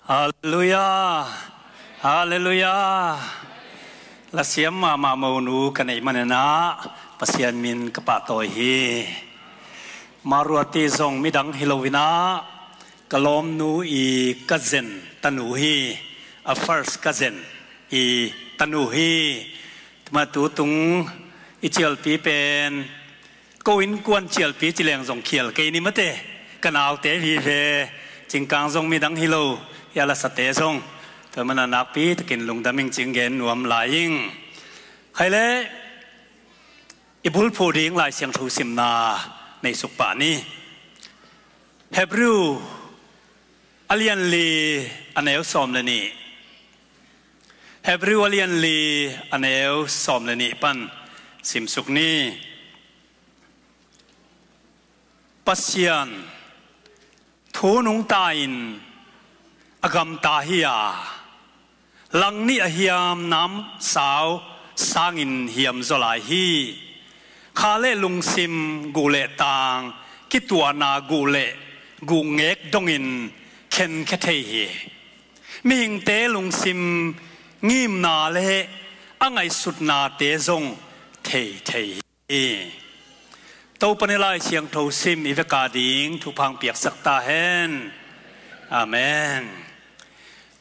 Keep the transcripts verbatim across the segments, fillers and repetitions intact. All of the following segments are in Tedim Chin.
Halleluia. Halleluia. Lasiam mahmah monu ka neih manin ah Pasian min ka pahtawi hi. Maruati zong midang hi loin ah ka lawmnu i ka zen tanu hi. A first ka zen i tanu hi. Tuma tutung i cialpi pen ko innkuan cialpi ci leng zong khial kei ni mate. Ka naute vive, Cingkang zong midang hi lo, hi a lasate zong. Tua mana nakpi takin lungdam ing cing gen nuam lai ing. Khaile, i bulphuh ding Lai Siangtho simna nei suk pah ni. Hebrew a lian li a neu sawm le nih. Hebrew a lian li a neu sawm le nih pan simsuk ni. Pasian thu nungta in a gamta hi a, langnih a hiam namsau sangin hiam zaw lai hi. Kha le lungsim, guh le tang, kituahna guh le guhngek dongin khenkhia thei hi. Mihingte lungsim ngimna le a ngaihsutnate zong thei thei hi. Topa in Lai Siangtho sim i veka ding thupha piaksak ta hen. Amen.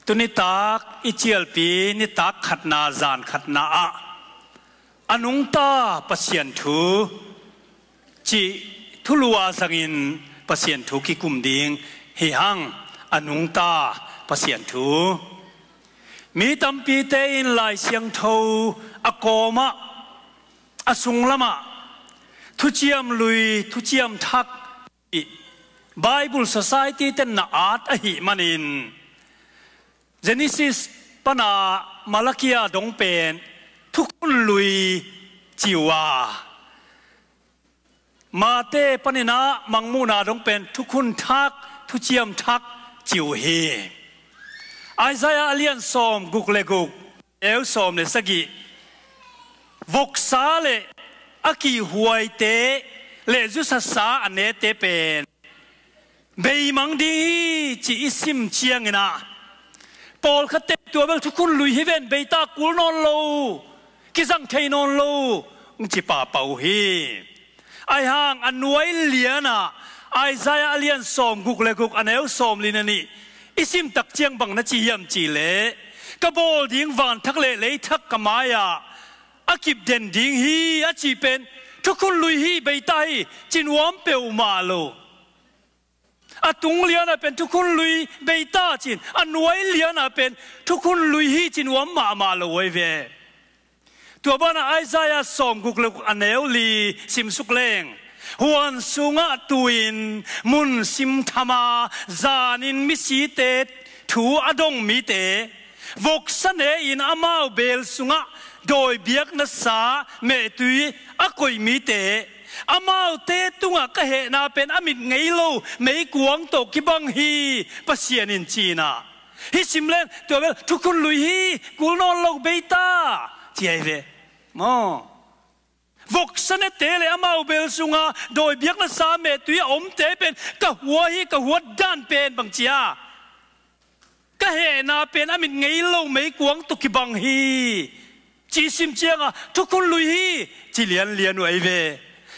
Tunitak i cialpi nitak khatna zan khatna ah a nungta Pasian thu cih thulu a zangin Pasian thu kikum ding hi hang. A nungta Pasian thu. Mi tampite in Lai Siangtho a kawmah, a sunglamah thuciam lui, thuciam thak cih Bible Society ten na at ahih manin Genesis pana Malakia dong pen thukhun lui ci uh a, Mate panin ah Mangmuhna dong pen thukhun thak, thuciam thak ci uh hi. Isaiah a lian sawm guk le guk, eu sawm le sagih. Voksa le a kihhuaite le zusasa a nete pen beimang ding hi ci i sim ciangin ah, pawlkhatte tua bel thukhun lui hi ven, beita kul nawn lo, kizang thei nawn lo, hong ci pahpah uh hi. Ahi hang a nuai lianah Isaiah a lian sawm guk le guk a neu sawm li na nih i sim tak ciang bang na ci hiam cih leh, ka bawl ding vanthak le leithak ka mai-ah a kipden ding hi a cih pen thukhun lui hi, beita hi, ci nuam peuhmah lo. A tung lianah pen thukhun lui beita cin, a nuai lianah pen thukhun lui hi ci nuam mahmah lo uh hi ve. Tua banah Isaiah sawm guk le guk a neu li simsuk leng, huan sungah tu-in mun simtham a, zanin misite thu a dong mite, voksa ne-in amau beel sungah dawi biakna sa mehtui a koih mite, amaute tungah ka hehna pen a mit ngei lo meikuang tawh kibang hi, Pasian in ci-in ah. Hih sim leng tua bel thukhun lui hi, kul nawn lo, beita ci ahi ve. Maw. Voksa nete le amau beel sunga dawi biakna sa mehtui a omte pen ka hua hi, ka huat dan pen bang ci a, ka hehna pen a mit ngei lo meikuang tawh kibang hi, ci sim ciangah thukhun lui hi ci lianlian uh ahi ve.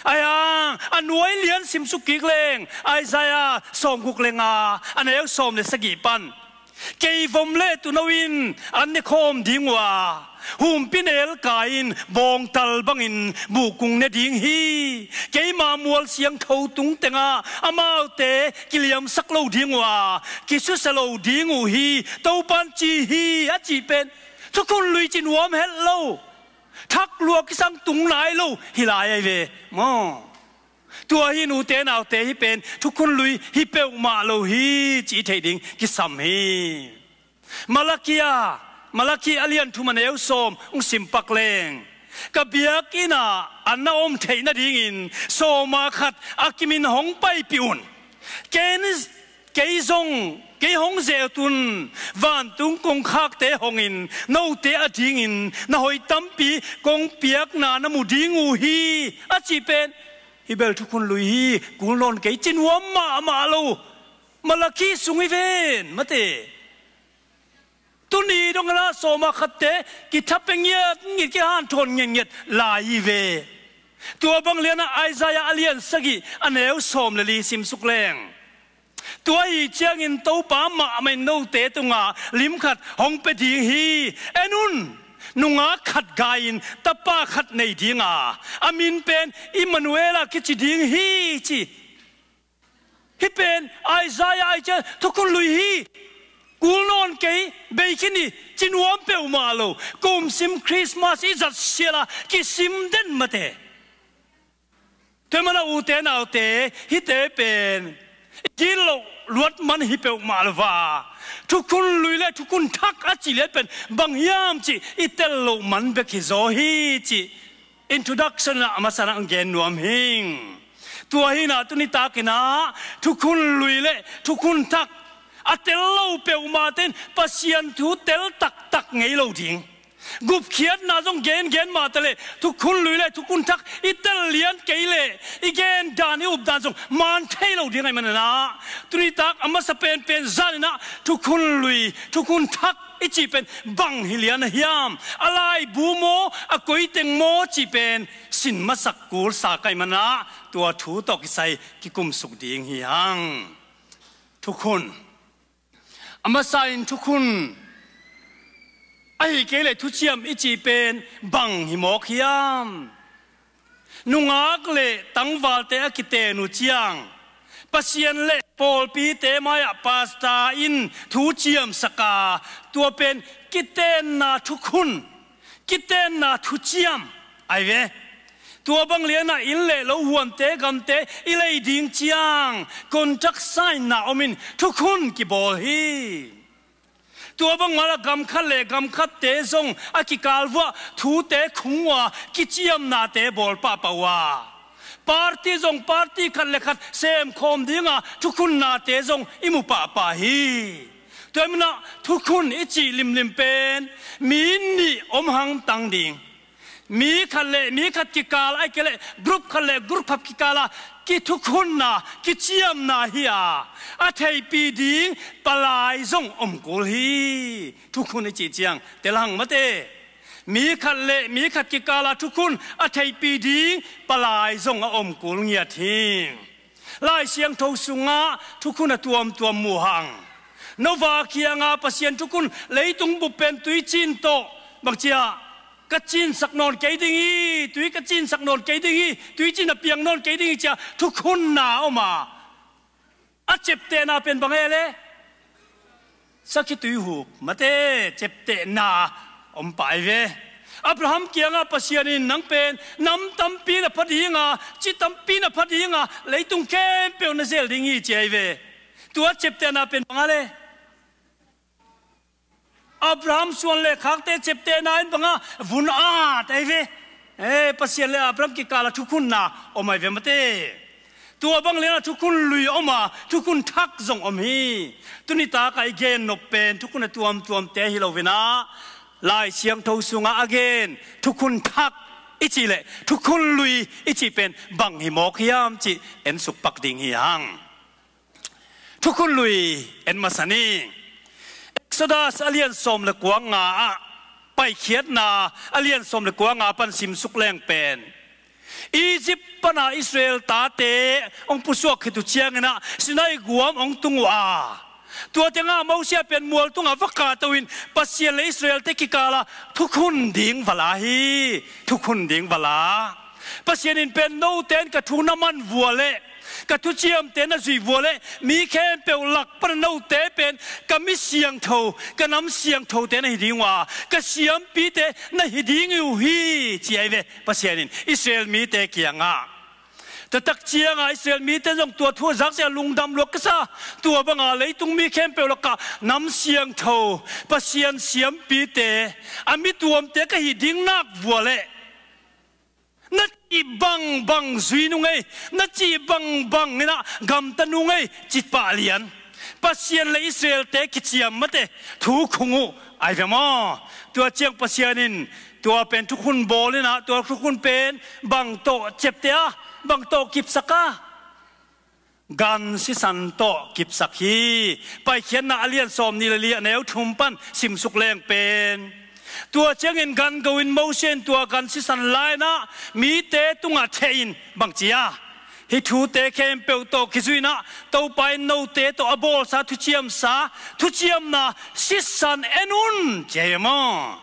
Ahi hang a nuai lian simsuk kik leng, Isaiah sawm guk le nga a neu sawm le sagih pan, kei vom le tuuno in an ne khawm ding uh a, humpinelkai in bawngtal bangin buhkung ne ding hi. Keima mual siangtho tung tengah amaute kiliamsak lo ding uh a, kisusia lo ding uh hi, Topa'n ci hi, a cih pen thukhun lui ci nuam het lo, thak lua kisang tung nai lo hi lai ahi ve maw. Tua hi, nute naute, hih pen thukhun lui hi peuhmah lo hi cih i theih ding kisam hi. Malakia, Malaki a lian thum a neu sawm hong simpak leng, ka biakinn ah an na om theih nadingin sawma khat a kimin hong paipih un. Ken, kei zong, kei hong zeutun, vantung kongkhakte hongin note adingin na hoih tampi kong piakna na mu ding uh hi, a cih pen hih bel thukhun lui hi, kul nawn kei, ci nuam mahmah lo. Malaki sung hi ven, mate. Tuni dong inah sawma khatte kithape ngiatngiat, kihanthawn ngiatngiat lai hi ve. Tua bang lianah Isaiah a lian sagih a neu sawm le li simsuk leng, tua ahi ciangin Topa mahmah in note tungah lim khat hong pia ding hi. En un, nungak khat gai-in tapa khat nei ding a, a min pen Immanuel a kici ding hi, ci. Hih pen Isaiah ahi ciang thukhun lui hi. Kul nawn kei, bei khin hi, ci nuam peuhmah lo. Kumsim Christmas i zat siala kisim den mate. Tua ahih manin ute naute, hihte pen i gilo luat man hi peuhmah lo a, thukhun lui le thukhun thak a cih lian pen bang hiam cih i tel loh man bek hi zaw hi, cih introduction ah a masa-in ah gen nuam hing. Tua hi-in ah tuni takin ah thukhun lui le thukhun thak a tel lo peuhmah ten Pasian thu tel taktak ngei lo ding. Gupkhiatna zong gengen mah taleh thukhun lui le thukhun thak i tel lian kei leh i gen dan, i up dan zong man thei lo ding ahih manin ah, tuni tak a masa penpen zan-in ah thukhun lui, thukhun thak i cih pen bang hi lian a hiam, a laibu maw, a koi teng maw cih pen sin masak kul sa ka hih manin ah tua thu tawh kisai kikumsuk ding hi hang. Thukhun. A masa-in thukhun ahih kei leh thuciam i cih pen bang hi mawk hiam? Nungak le tangvalte a kiten uh ciang Pasian le pawlpite mai-ah pastor in thu ciamsak a, tua pen kitenna thukhun, kitenna thuciam ahi ve. Tua bang lianah inn le lo huamte, gamte i lei ding ciang contract sign-na om in thukhun kibawl hi. Tua bang mah la gam khat le gam khatte zong a kikal vuah thute khung uh a, kiciamnate bawl pahpah uh a, party zong party khat le khat semkhawm ding a, thukhunnate zong i mu pahpah hi. Tua ahih manin ah thukhun i cih limlim pen mi nih om hangtang ding, mi khat le mi khat kikal, ahih kei leh group khat le group khat kikal a kithukhunna, kiciamna hi a, a theihpih ding palai zong om kul hi. Thukhun i cih ciang tel hang mate. Mi khat le mi khat kikal a thukhun a theihpih ding palai zong a om kul ngiat hi. Lai Siangtho sungah thukhun a tuamtuam mu hang. Noah kiangah Pasian thukhun, leitung bup pen tuicin tawh, bang ci a, ka cinsak nawn kei ding hi, tui ka cinsak nawn kei ding hi, tuicin a piang nawn kei ding hi ci a thukhunna om a, a ciaptehna pen bang e le? Sakhituihup mate, ciaptehna om pah hi ve. Abraham kiangah Pasian in nang pen nam tampi na pha ding a, ci tampi na pha ding a, leitung khempeuh na zel ding hi ci ahi ve. Tua ciaptehna pen bang a le? Abraham suan le khakte ciaptehna in bang a, vun at ahi ve. Eh, Pasian le Abraham kikal a thukhunna om ahi ve mate. Tua bang lian a thukhun lui om a, thukhun thak zong om hi. Tuni tak a i gen nop pen thukhun a tuamtuamte hi lo-in ah, Lai Siangtho sungah a gen thukhun thak i cih le thukhun lui i cih pen bang hi mawk hiam cih ensuk pak ding hi hang. Thukhun lui en masa ni. Exodus a lian sawm le kua nga ah, Paikhiatna a lian sawm le kua nga pan simsuk leng pen, Egypt pana Israel tate hong pusuak khit uh ciangin ah Sinai guam hong tung uh a, tua tengah Moses pen mual tungah va kahto-in Pasian le Israelte kikal ah thukhun ding va la hi. Thukhun ding va la. Pasian in pen, note in ka thu na man vua leh, ka thuciamte na zuih vua leh, mi khempeuh lak pana note pen ka mi siangtho, ka nam siangthote na hi ding uh a, ka siampite na hi ding uh hi, ci ahi ve Pasian in Israel mite kiangah. Tua tak ciangah Israel mite zong tua thu a zak ciang lungdam luat ka sa. Tua banga leitung mi khempeuh lakah nam siangtho, Pasian siampite, a mi tuamte ka hi ding nak vua leh, na cih bangbang zui nung ei, na cih bangbang in ah gamta nung ei, ci pah lian. Pasian le Israelte kiciam mate, thu khung uh ahi ve maw. Tua ciang Pasian in tua pen thukhun bawl in ah, tua thukhun pen bang tawh ciapteh a, bang tawh kipsak a, gan sisan tawh kipsak hi. Paikhiatna a lian sawm nih le li a neu thum pan simsuk leng pen, tua ciangin gan go in Moses in tua gan sisan la in ah mite tungah theh in bang ci a, hih thute khempeuh tawh kizui in ah Topa in note tawh a bawlsa thuciamsa, thuciamna sisan en un ci a hi maw?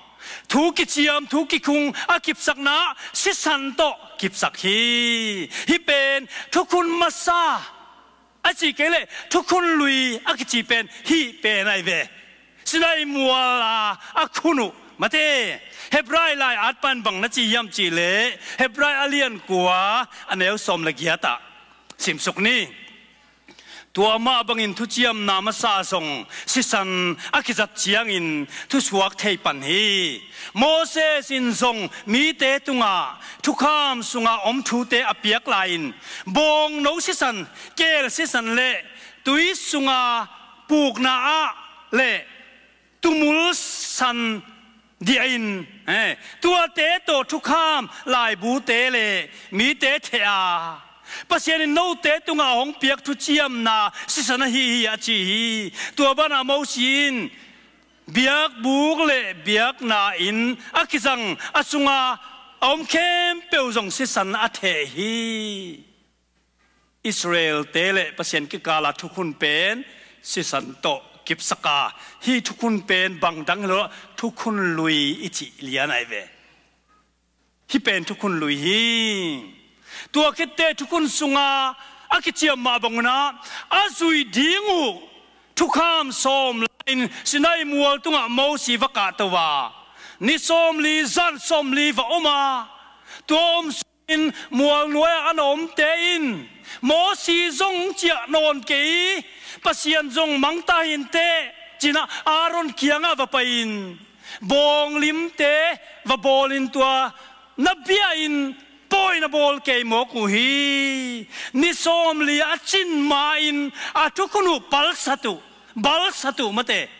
Thu kiciam, thu kikhung a kipsakna sisan tawh kipsak hi. Hih pen thukhun masa a ci kei leh thukhun lui a kici pen hih pen ahi ve. Sinai mual a a khun uh mate. Hebrai lai at pan bang na ci hiam cih leh Hebrai a lian kua a neu sawm le giat ah simsuk ni. Tua mah bangin thuciamna masa zong sisan a kizat ciangin thusuak thei pan hi. Moses in zong mite tungah thukham sungah om thute a piak lai-in bawngno sisan, keel sisan le tui sunga pukna ah le tumul san diah in, eh, tuate tawh thukham laibute le mite theh a, Pasian in note tungah hong piak thuciamna sisan ahi hi a ci hi. Tua banah Moses in biakbuk le biakna inn a kizang a sunga a om khempeuh zong sisan a theh hi. Israel-te le Pasian kikala thukhun pen sisan tawh kipsak a, hih thukhun pen bangdang hi lo, thukhun lui i cih lian ahi ve. Hih pen thukhun lui hi. Tua khitte thukhun sunga a kiciam mah bang un ah a zui ding uh thukham sawm la-in Sinai mual tungah Moses va kahto a, ni sawmli zan sawmli va om a, tua om in mual nuai-ah a na omte in Moses zong ciah nawn kei, Pasian zong mangta hinteh ci-in ah Aaron kiangah va pai-in bawnglimte va bawlin tua na bia-in pawi na bawl kei mawk uh hi. Ni sawmli a cin ma-in a thukhun uh palsat uh, balsat uh mate.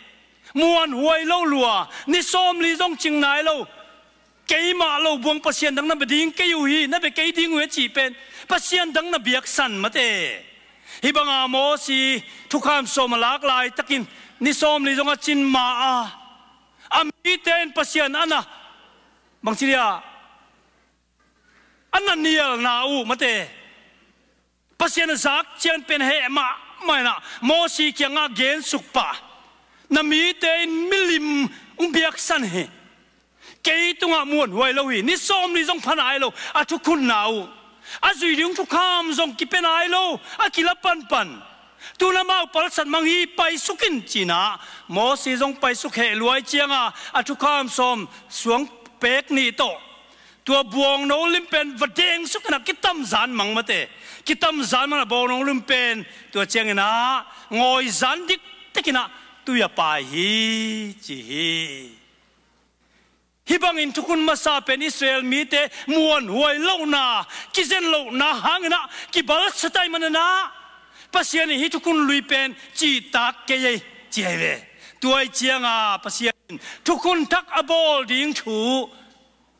Muanhuai lo lua, ni sawmli zong cing nai lo. Keimah lo buang Pasian dang na bia ding kei uh hi, na bia kei ding uh hi a cih pen Pasian dang na biaksan mate. Hih banga Moses thukham sawm a lak laitakin ni sawmli zong a cin ma a, a mite in Pasian a na bangci dia a na nialna uh mate. Pasian a zak ciang pen heh mahmah in ah Moses kiangah gensuk pah, na mite in milim hong biaksan hi. Kei tungah muanhuai lo hi. Ni sawmli zong pha nai lo a thukhunna uh. A zui ding thukham zong kipia nai lo, a kila panpan. Tu-in amau palsat mang hi, paisuk in ci-in ah Moses zong paisuk heh luai cianga a thukham sawm suang pek nih tawh tua buangno lim pen va dengsuk in ah kitamzan mang mate. Kitamzan mang a buangno lim pen tua ciangin ah ngawizan diktak in ah tui a pai hi ci hi. Hih bangin thukhun masa pen Israel mite muanhuai lohna, kizen lohna hangin ah kibalsat ahih manin ah Pasian in hih thukhun lui pen cihtak kei ei ci ahi ve. Tua ahih cianga Pasian in thukhun thak a bawl ding thu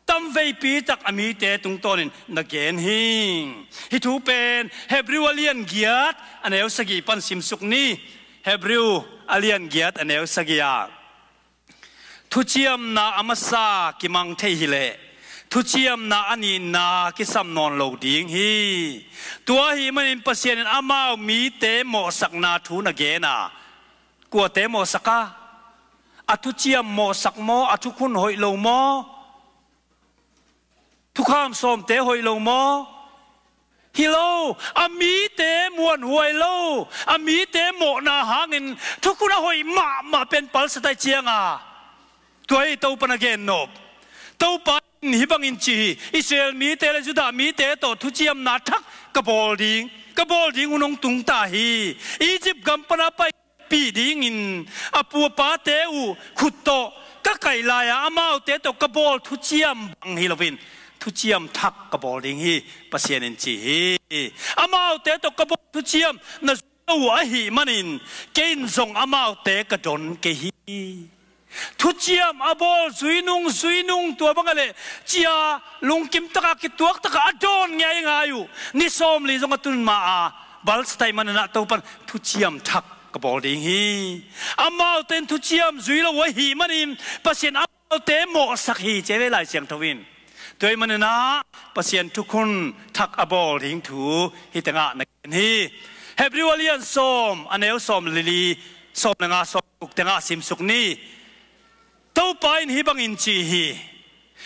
tamveipi tak a mite tungtawnin na gen hi. Hih thu pen Hebrew a lian giat a neu sagih pan simsuk ni. Hebrew a lian giat a neu sagih ah thuciamna a masa kimang thei hileh thuciamna a nihna kisam nawn lo ding hi. Tua ahih manin Pasian in amau mite mawhsakna thu na gen a, kuate mawhsak a? A thuciam mawhsak maw, a thukhun hoih lo maw, thukham sawmte hoih lo maw? Hi lo, a mite muanhuai lo, a mite mawhna hangin thukhun a hoih mahmah pen palsat ahih cianga tua hi Topa na gen nop. Topa in hih bangin ci hi, Israel mite le Judah mite tawh thuciamna thak ka bawl ding, ka bawl ding hun hong tung ta hi. Egypt gam pana pai pih dingin a pu a pate uh khut tawh ka kaih lai-a amaute tawh ka bawl thuciam bang hi loin thuciam thak ka bawl ding hi, Pasian in ci hi. Amaute tawh ka bawl thuciam na zui lo uh ahih manin kei in zong amaute ka don kei hi. Thuciam a bawl zui nung zui nung tua bang a leh cia lungkim taka kituak taka a dawn ngeingai uh ni sawmli zong a tun ma a balsa ahih manin ah Topan thuciam thak ka bawl ding hi. Amaute in thuciam zui lo ahih manin Pasian amaute mawhsak hi, ci hi ve Lai Siangtho in. Tua ahih manin ah Pasian thukhun thak a bawl ding thu hih tengah na gen hi. Hebrew a lian sawm, a neu sawm le li, sawm le nga, sawm le guk tengah simsuk ni. Topa in hih bangin ci hi: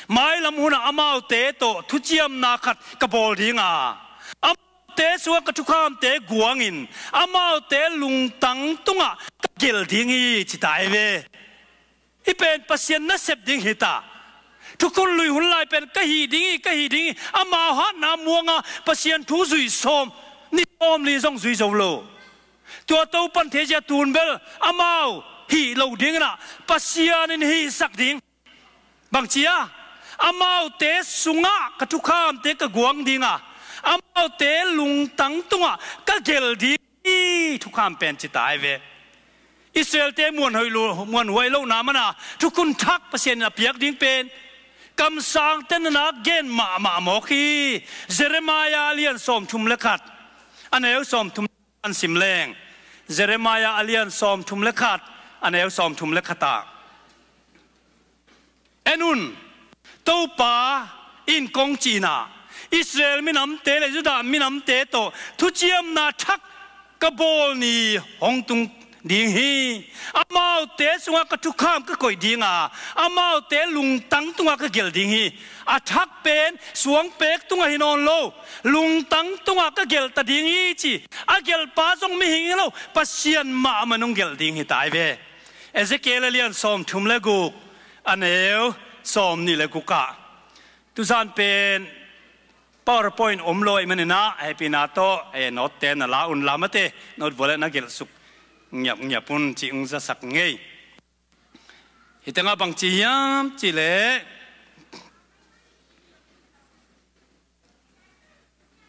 Mailam hunah amaute tawh thuciamna khat ka bawl ding a, amaute sungah ka thukhamte guangin amaute lungtang tungah ka gelh ding hi, ci ta hi ve. Hih pen Pasian nasep ding hi ta. Thukhun lui hun lai pen ka hih ding hi, ka hih ding hi, amau hatna muanga Pasian thu zui sawm, ni sawm li zong zui zo lo. Tua Topan thei zia tun bel amau hih lo dingin ah Pasian in hihsak ding. Bangci a, amaute sungah ka thukhamte ka guang ding a, amaute lungtang tungah ka gelh ding hi, thukham pen ci ta hi ve. Israelte muanhuai lo, muanhuai lohna mana thukhun thak Pasian in a piak ding pen kamsangte in a gen mahmah mawk hi. Jeremiah a lian sawmthum le khat, a neu sawmthum an sim leng. Jeremiah a lian sawmthum le khat, a neu sawmthum le khat ah, En un, Topa in kong cihna, Israel minamte le Judah minamte tawh thuciamna thak ka bawl ni hong tung ding hi. Amaute sungah ka thukham ka koih ding a, amaute lungtang tungah ka gelh ding hi. A thak pen suangpek tungah hi nawn lo, lungtang tungah ka gelh ta ding hi, ci. A gelhpa zong mihing hi lo, Pasian mahmah in hong gelh ding hi ta hi ve. Ezekiel a lian sawmthum le guk, a neu sawmnih le guk ah. Tuzan pen PowerPoint om lo ahih manin ah hehpihna tawh, eh, note te na la un, la mate, note vua le na gelh suk ngiapngiap un, ci hong zasak ngei. Hih tengah bang ci hiam cih leh,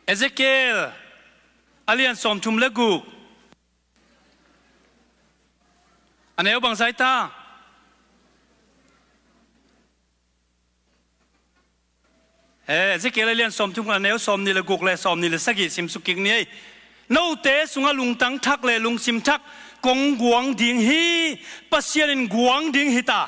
Ezekiel a lian sawmthum le guk, a neu bang zai ta? Eh, Ezekiel a lian sawmthum, a neu sawmnih le guk le sawmnih le sagih simsuk kik ni ei. Note sungah lungtang thak le lungsim thak kong guang ding hi. Pasian in guang ding hi ta.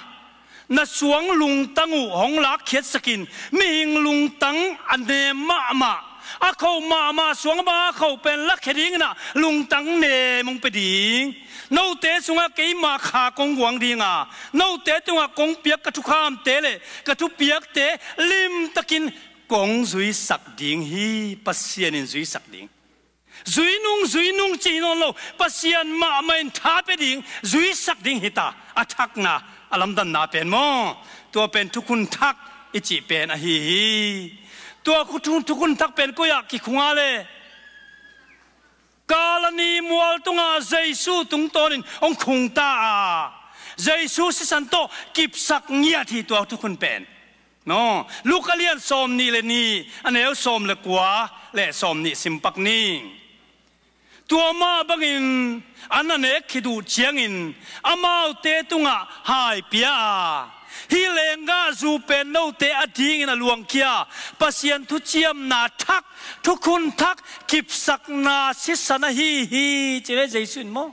Na suang lungtang uh hong lakkhiatsakin, mihing lungtang a nem mahmah, a khoh mahmah suang bang a khoh pen lakhia dingin ah lungtang nem hong pia ding. Note sungah keima kha kong guang ding a, note tungah kong piak ka thukhamte le ka thupiakte limtakin kong zuisak ding hi. Pasian in zuisak ding. Zui nung, zui nung ci hi nawn lo, Pasian mahmah in tha pia ding, zuisak ding hi ta. A thakna, a lamdanna pen maw, tua pen thukhun thak i cih pen ahi hi. Tua khu thu-, thukhun thak pen koi ah kikhung a le, Kalvari mual tungah Jesu tungtawnin hong khung ta a, Jesu sisan tawh kipsak ngiat hi tua thukhun pen. No, Luka lian sawmnih le nih, a neu sawm le kua le sawmnih simpak ni. Tua mah bangin an a nek khit uh ciangin amaute tungah hai pia a, hih lenggahzu pen note adingin a luangkhia Pasian thuciamna thak, thukhun thak, kipsakna sisan ahi hi, ci ve Jesu in maw.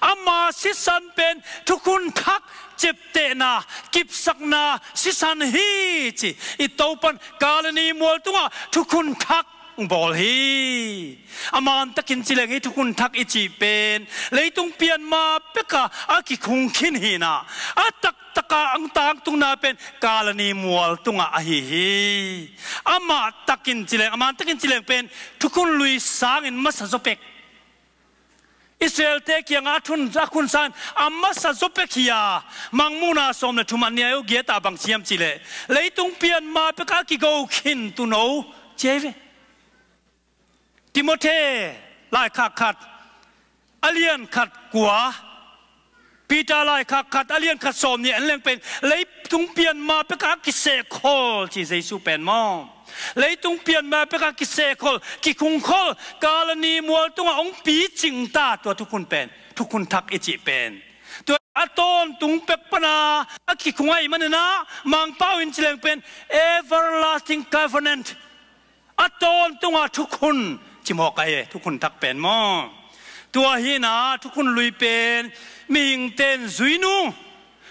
Ama sisan pen thukhun thak, ciaptehna, kipsakna sisan hi, ci. I Topan Kalvari mual tungah thukhun thak bawl hi. A mantakin ci leng hih thukhun thak i cih pen leitung pianma pekah a kikhung khin hi-in ah, a taktaka ang tangtungna pen Kalvari mual tungah ahi hi. A mantakin ci leng, a mantakin ci leng pen thukhun lui sangin masa zaw pek. Israelte kiangah a thun, a khun sangin a masa zaw pek hi a, Mangmuhna sawm le thum, a neu giat ah bang ci hiam cih leh, leitung pianma pekah a kigo khin tuuno ci hi ve. Timothy laikhak khat, a lian khat kua, Peter laikhak khat, a lian khat sawmnih en leng pen leitung pianma pekah a kisehkhol ci Jesu pen maw. Leitung pianma pekah a kisehkhol, kikhungkhol, Kalvari mual tungah hong picing ta tua thukhun pen, thukhun thak i cih pen. Tua a tawntung pek pana a kikhung ahih manin ah Mangpau in ci leng pen everlasting covenant. A tawntungah thukhun ci mawk ahi e, thukhun thak pen maw. Tua hi-in ah thukhun lui pen mihingte in zui nung,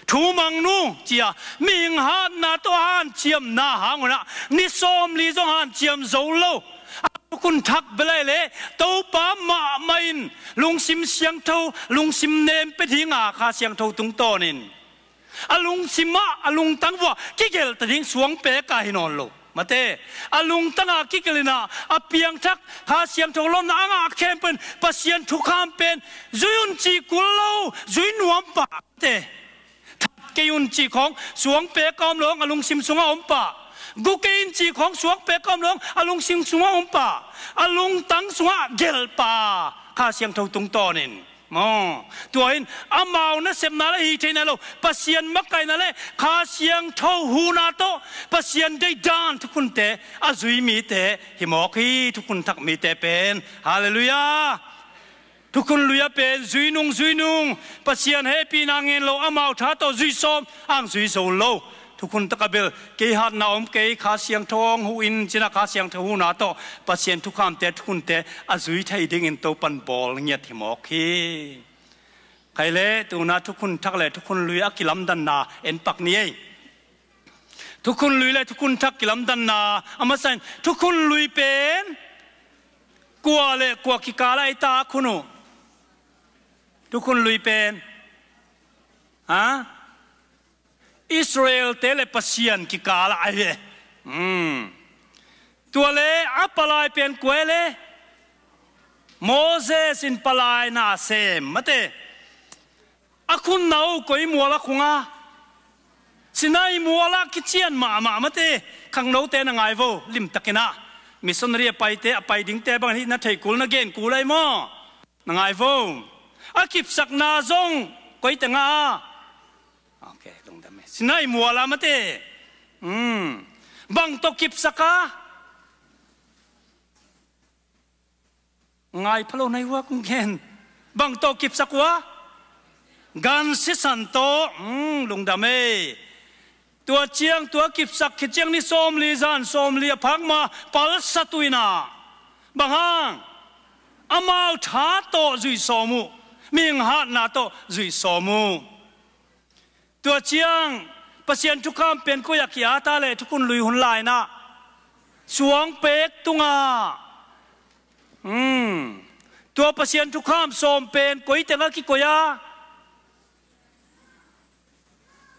thumang nung ci-a mihing hatna tawh hanciamna hang un ah ni sawmli zong hanciam zo lo. A thukhun thak bel ahih leh Topa mahmah in lungsim siangtho, lungsim nem pia ding a Kha Siangtho tungtawnin a lungsim ah, a lungtang vuah kigelh ta ding suangpek ah hi nawn lo. Mate, a lungtang ah kigelh in ah a piangthak Kha Siangtho lawnna a ngah khempeuh in Pasian thukham pen zui un cih kul lo, zui nuam pah. Mate, that kei un cih khawng suangpek ah om lo hang, a lungsim sungah om pah. Gu kei in cih khawng suangpek ah om lo hang, a lungsim sungah om pah. A lungtang sungah gelh pah, Kha Siangtho tungtawnin. Maw, tua in amau nasepna le hih theihna lo, Pasian makaihna le Kha Siangtho huhna tawh Pasian deihdan thukhunte a zui mite hi mawk hi, thukhun thak mite pen. Halleluiah. Thukhun lui ah pen zui nung, zui nung, Pasian hehpihna ngen lo, amau tha tawh zui sawm, ang zui zo lo. Thukhun thak ah bel kei hatna om kei, Kha Siangtho hong huh in ci-in ah Kha Siangtho huhna tawh Pasian thukhamte, thukhunte a zui thei dingin Topa'n bawl ngiat hi mawk hi. Khai leh tu-in ah thukhun thak le thukhun lui a kilamdanna en pak ni ei. Thukhun lui le thukhun thak kilamdanna a masa in thukhun lui pen kua le kua kikal ah ei ta, a khun uh? Thukhun lui pen, ha? Israel-te le Pasian kikal ah ahi ve. Hmm. Tua le a palai pen kua e le? Moses in palai na sem, mate. A khunna uh koi mual ah khung a? Sinai mual ah kician mahmah, mate. Khangnote na ngai vo, limtakin ah. Missionary a paite, a pai dingte bang hih na theih kul, na gen kul ahi maw. Na ngai vo. A kipsakna zong koi teng ah? Ok, lungdam e. Sinai mual ah, mate. Hmm. Bang tawh kipsak a? Ngai pha lo na hi uh a, kong gen. Bang tawh kipsak uh a? Gan sisan tawh. Hmm, lungdam e. Tua ciang, tua kipsak khit ciang ni sawmli, zan sawmli a phak ma palsat uh in ah, bang hang? Amau tha tawh zui sawm uh. Mihing hatna tawh zui sawm uh. Tua ciang Pasian thukham pen koi ah ki-at a le thukhun lui hun lai-in ah? Suangpek tungah. Hmm. Tua Pasian thukham sawm pen koi teng ah kikoi a?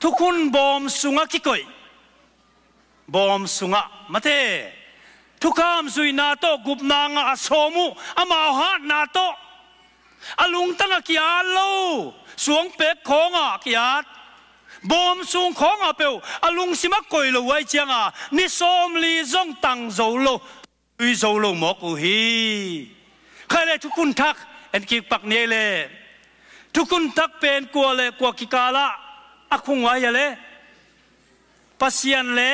Thukhun bawm sungah kikoi. Bawm sungah, mate. Thukham zuihna tawh gupna ngah a sawm uh, amau hatna tawh. A lungtang ah ki-at lo, suangpek khawng ah ki-at. Bawm sung khawng ah peuh a lungsim ah koi lo uh ahih ciangin ni sawmli zong tang zo lo, zui zo lo mawk uh hi. Khai le thukhun thak en kik pak ni ei le. Thukhun thak pen kua le kua kikal ah a khung uh ahia le? Pasian le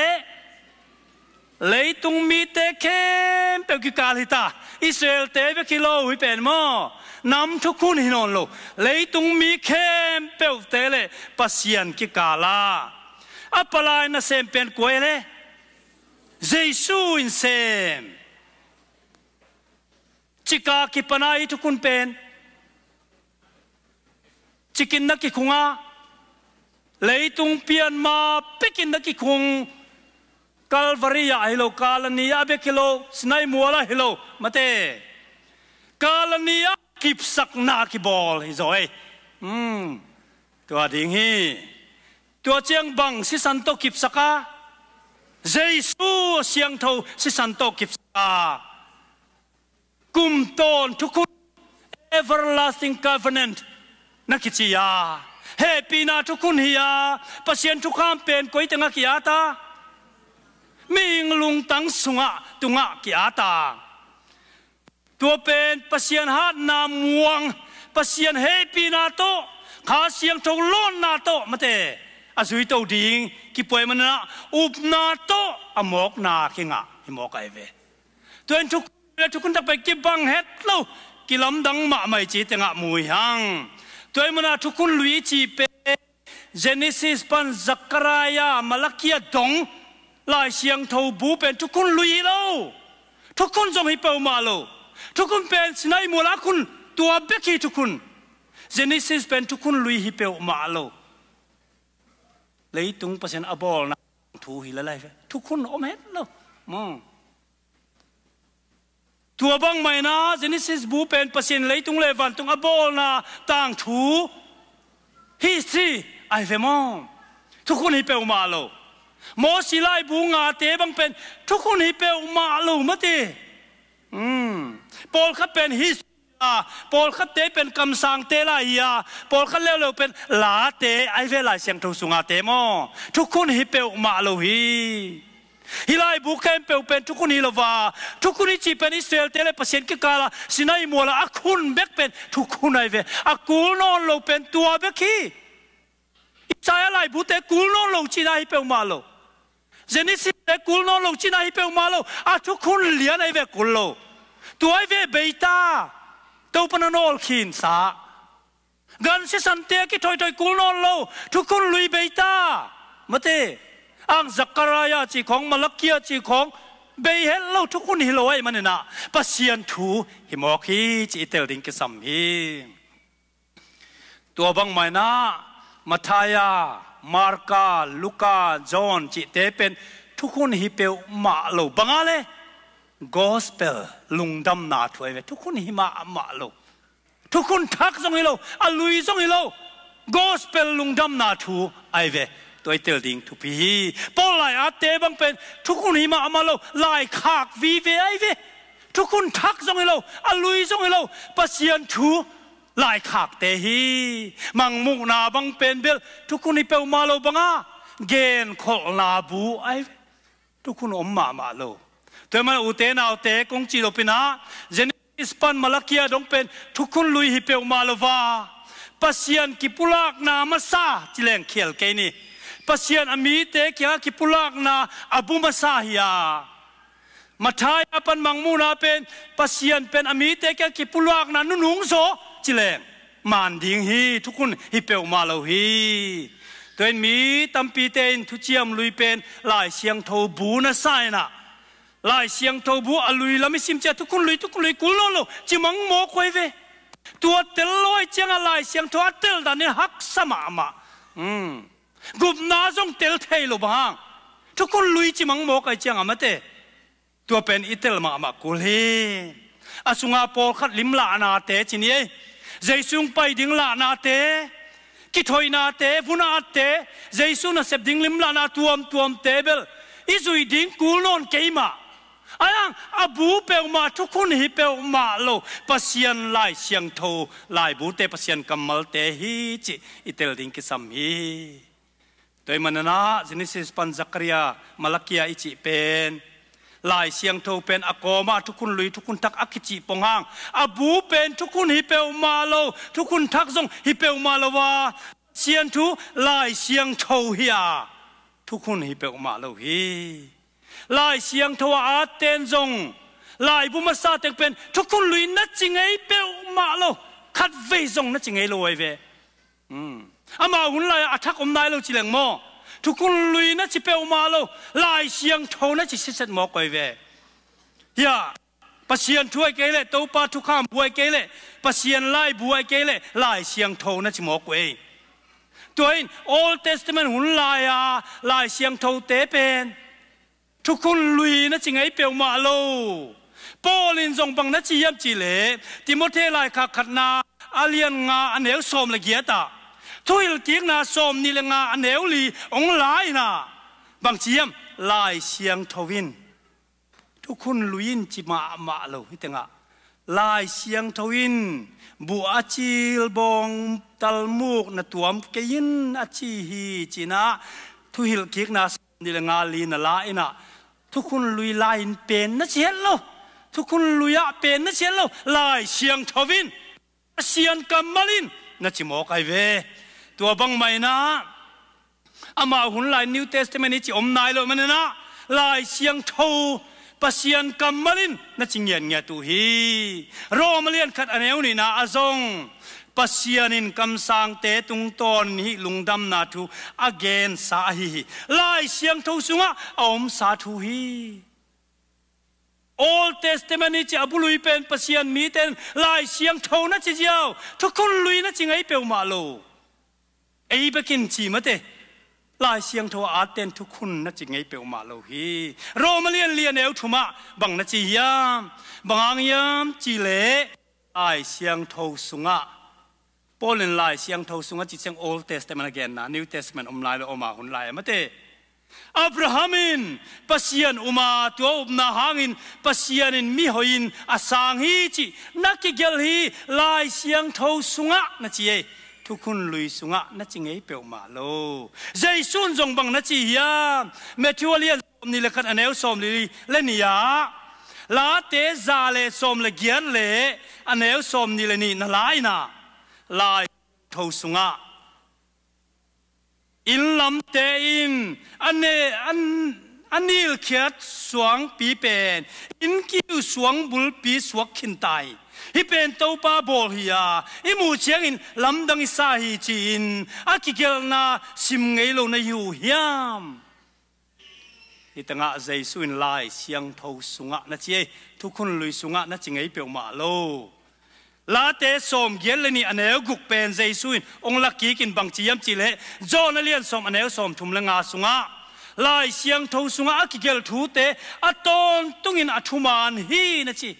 leitung mite khempeuh kikal hi ta. Israel-te bek hi lo, hih pen maw, nam thukhun hi nawn lo. Leitung mi khempeuhte le Pasian kikal ah. A palai nasem pen kua ahia le? Jesu in sem. Cik a kipan a hih thukhun pen cik in na kikhung a, leitung pian ma pek in na kikhung. Calvary ah hi lo, Kalani ah bek hi lo, Sinai mual ah hi lo, mate. Kalani ah kipsakna kibawl hi zaw ei. Hmm. Tua ding hi. Tua ciang bang sisan tawh kipsak a? Jesu a siangtho sisan tawh kipsak a. Kumtawn thukhun, everlasting covenant na kici a. Hehpihna thukhun hi a. Pasian thukham pen koi teng ah ki-at a? Mihing lungtang sungah, tungah ki-at a. Tua pen Pasian hatna muang, Pasian hehpihna tawh, Kha Siangtho lawnna tawh, mate, a zuito ding kipuai manin ah upna tawh a mawkna kingah hi mawk ahi ve. Tua in thukhun lui le thukhun thak pen kibang het lo, kilamdang mahmah hi ci teng ah mu hi hang. Tua ahih manin ah thukhun lui i cih pen Genesis pan Zechariah, Malakia dong Lai Siangtho bu pen thukhun lui hi lo. Thukhun zong hi peuhmah lo. Thukhun pen Sinai mual a khun, tua bek hi thukhun. Genesis pen thukhun lui hi peuhmah lo. Leitung Pasian a bawlna thu hi lel ai ve. Thukhun om het lo. Maw. Tua bangmah in ah Genesis bu pen Pasian leitung le vantung a bawlna tangthu history ai ve maw. Thukhun hi peuhmah lo. Mosi laibu ngate bang pen thukhun hi peuhmah lo mate. Hmm. Pawlkhat pen history a, pawlkhatte pen kamsangte lai hi a, pawlkhat leuleu pen late ai ve, Lai Siangtho sungate maw. Thukhun hi peuhmah lo hi. Hih laibu khempeuh pen thukhun hi lo va. Thukhun i cih pen Israelte le Pasian kikala Sinai muala a khun bek pen thukhun ai ve. A kul nawn lo pen tua bek hi. Isaiah laibute kul nawn lo cihna hi peuhmah lo. Genesis te kul nawn lo cihna hi peuhmah lo. A thukhun lian ai ve kul lo. Tua ai ve beita. Topa na nawlkhinsa. Gan sisante a kithoithoi kul nawn lo, thukhun lui beita. Mate, ang Zakaria cih khawng, Malakia cih khawng, bei het lo, thukhun hi lo ai maninah, Pasian thu hi mawk hi, ci i tel ding kisam hi. Tua bangmah inah, Matthai, Marka, Luka, John cihte pen thukhun hi peuhmah lo banga le, gospel, lungdamna thu ai ve, thukhun hi mahmah lo. Thukhun thak zong hi lo, a lui zong hi lo. Gospel lungdamna thu ai ve. Tua i tel ding thupi hi. Paul lai atte bang pen thukhun hi mahmah lo, laikhak vive ai ve. Thukhun thak zong hi lo, a lui zong hi lo. Pasian thu laikhakte hi. Mangmuhna bang pen bel thukhun hi peuhmah lo banga genkholhna bu ai ve. Thukhun om mahmah lo. Tua ahih manin ute naute kong cih lopinah Genesis pan Malakia dong pen thukhun lui hi peuhmah lo va. Pasian kipulakna masa ci leng khial kei ni. Pasian a mite kiangah kipulakna a bu masa hi a. Matthai pan Mangmuhna pen Pasian pen a mite kiangah kipulakna nunung zaw ci leng man ding hi, thukhun hi peuhmah lo hi. Tua in mi tampite in thuciam lui pen Lai Siangtho bu na sa inah, Lai Siangtho bu a lui lam i sim ciah thukhun lui, thukhun lui kul nawn lo ci mangmawk uh ai ve. Tua tel lo ai ciangah Lai Siangtho a tel dan in haksa mahmah. Hmm. Gupna zong tel thei lo bang hang. Thukhun lui ci mangmawk ai ciangah mate. Tua pen i tel mahmah kul hi. A sunga pawlkhat lim lahnate ci ni ei. Jesu hong pai ding lahnate, kithoihnate, vun a atte, Jesu nasep ding lim lahna tuamtuamte bel i zuih ding kul nawn kei mah. Ai ang, a bu peuhmah, thukhun hi peuhmah lo, Pasian Lai Siangtho, laibute Pasian kammalte hi cih i tel ding kisam hi. Tua ahih maninah Genesis pan Zakaria, Malakia i cih pen Lai Siangtho pen a kawmah thukhun lui, thukhun thak a kicih pong hang, a bu pen thukhun hi peuhmah lo, thukhun thak zong hi peuhmah lo a, Siangtho, Lai Siangtho hi a, thukhun hi peuhmah lo hi. Lai Siangtho a atten zong laibu masa teng pen thukhun lui na ci ngei peuhmah lo, khatvei zong na ci ngei lo ai ve. Hmm. Amah hun lai-ah a thak om nai lo ci leng maw? Thukhun lui na ci peuhmah lo, Lai Siangtho na ci siset mawk uh ai ve. Hiah, Pasian thu ai kei leh, Topa thukham bu ai kei leh, Pasian laibu ai kei leh, Lai Siangtho na ci mawk uh ei. Tua in Old Testament hun lai-a Lai Siangthote pen thukhun lui na ci ngei peuhmah lo. Paul in zong bang na ci hiam cih leh, Timote laikhak khatna a lian nga a neu sawm le giat ah, Thuhilhkikna sawm nih le nga a neu li hong la inah, bang ci hiam, Lai Siangtho in, thukhun lui in ci mahmah lo hi tengah, Lai Siangtho in buh a cil bawng talmuk na tuam kei in a ci hi cinah, Thuhilhkikna sawm nih le nga li na la inah, thukhun lui lai-in pen na ci het lo. Thukhun lui-ah pen na ci het lo. Lai Siangtho in, Pasian kammal in na ci mawk ai ve. Tua bangmah inah amah hun lai New Testament i ci om nai lo maninah Lai Siangtho Pasian kammal in na ci ngiatngiat uh hi. Rom a lian khat a neu nihna ah zong Pasian in kamsangte tungtawnin hih lungdamna thu a gensa ahi hi. Lai Siangtho sungah a omsa thu hi. Old Testament i cih a buluipen Pasian mite in Lai Siangtho na ci ziau, thukhun lui na ci ngei peuhmah lo. Ei bekin ci mate, Lai Siangtho a atte in thukhun na ci ngei peuhmah lo hi. Rom a lian li a neu thumah bang na ci hiam? Bang hang hiam cih leh Lai Siangtho sungah, Paul in Lai Siangtho sungah cih ciang Old Testament a genna, New Testament om lai lo, om a, hun lai a mate. Abraham in Pasian um a, tua upna hangin Pasian in mihoi in a sang hi cih na kigelh hi. Lai Siangtho sungah na ci ei, thukhun lui sungah na ci ngei peuhmah lo. Jesu in zong bang na ci hiam? Matthew a lian sawmnih le khat a neu sawmli le nih ah, Late za le sawm le giat le a neu sawmnih le nih na la in ah, Lai Siangtho sungah, inn lamte in a ne-, an, a nilkhiat suangpi pen innkiu suangbulpi suak khin ta hi. Hih pen Topa bawl hi a, i muh ciangin lamdang i sa hi, ci-in a kigelhna sim ngei lo na hi uh hiam? Hih tangah Jesu in Lai Siangtho sungah na ci ei, thukhun lui sungah na ci ngei peuhmah lo. Late sawmgiat le nih a neu guk pen Jesu in hong lakkik in bang ci hiam cih leh, John a lian sawm a neu sawmthum le nga sungah, Lai Siangtho sungah a kigelh thute a tawntungin a thuman hi na ci.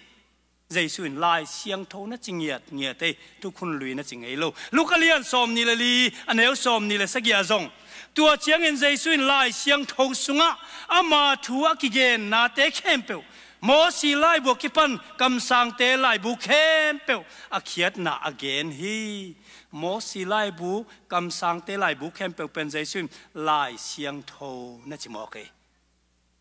Jesu in Lai Siangtho na ci ngiatngiat ei, thukhun lui na ci ngei lo. Luka lian sawmnih le li a neu sawmnih le sagih ah zong, tua ciangin Jesu in Lai Siangtho sungah ama thu a kigennate khempeuh, Mosi laibu a kipan kamsangte laibu khempeuh a khiatna a gen hi. Mosi laibu, kamsangte laibu khempeuh pen Jesu in Lai Siangtho na ci mawk ei.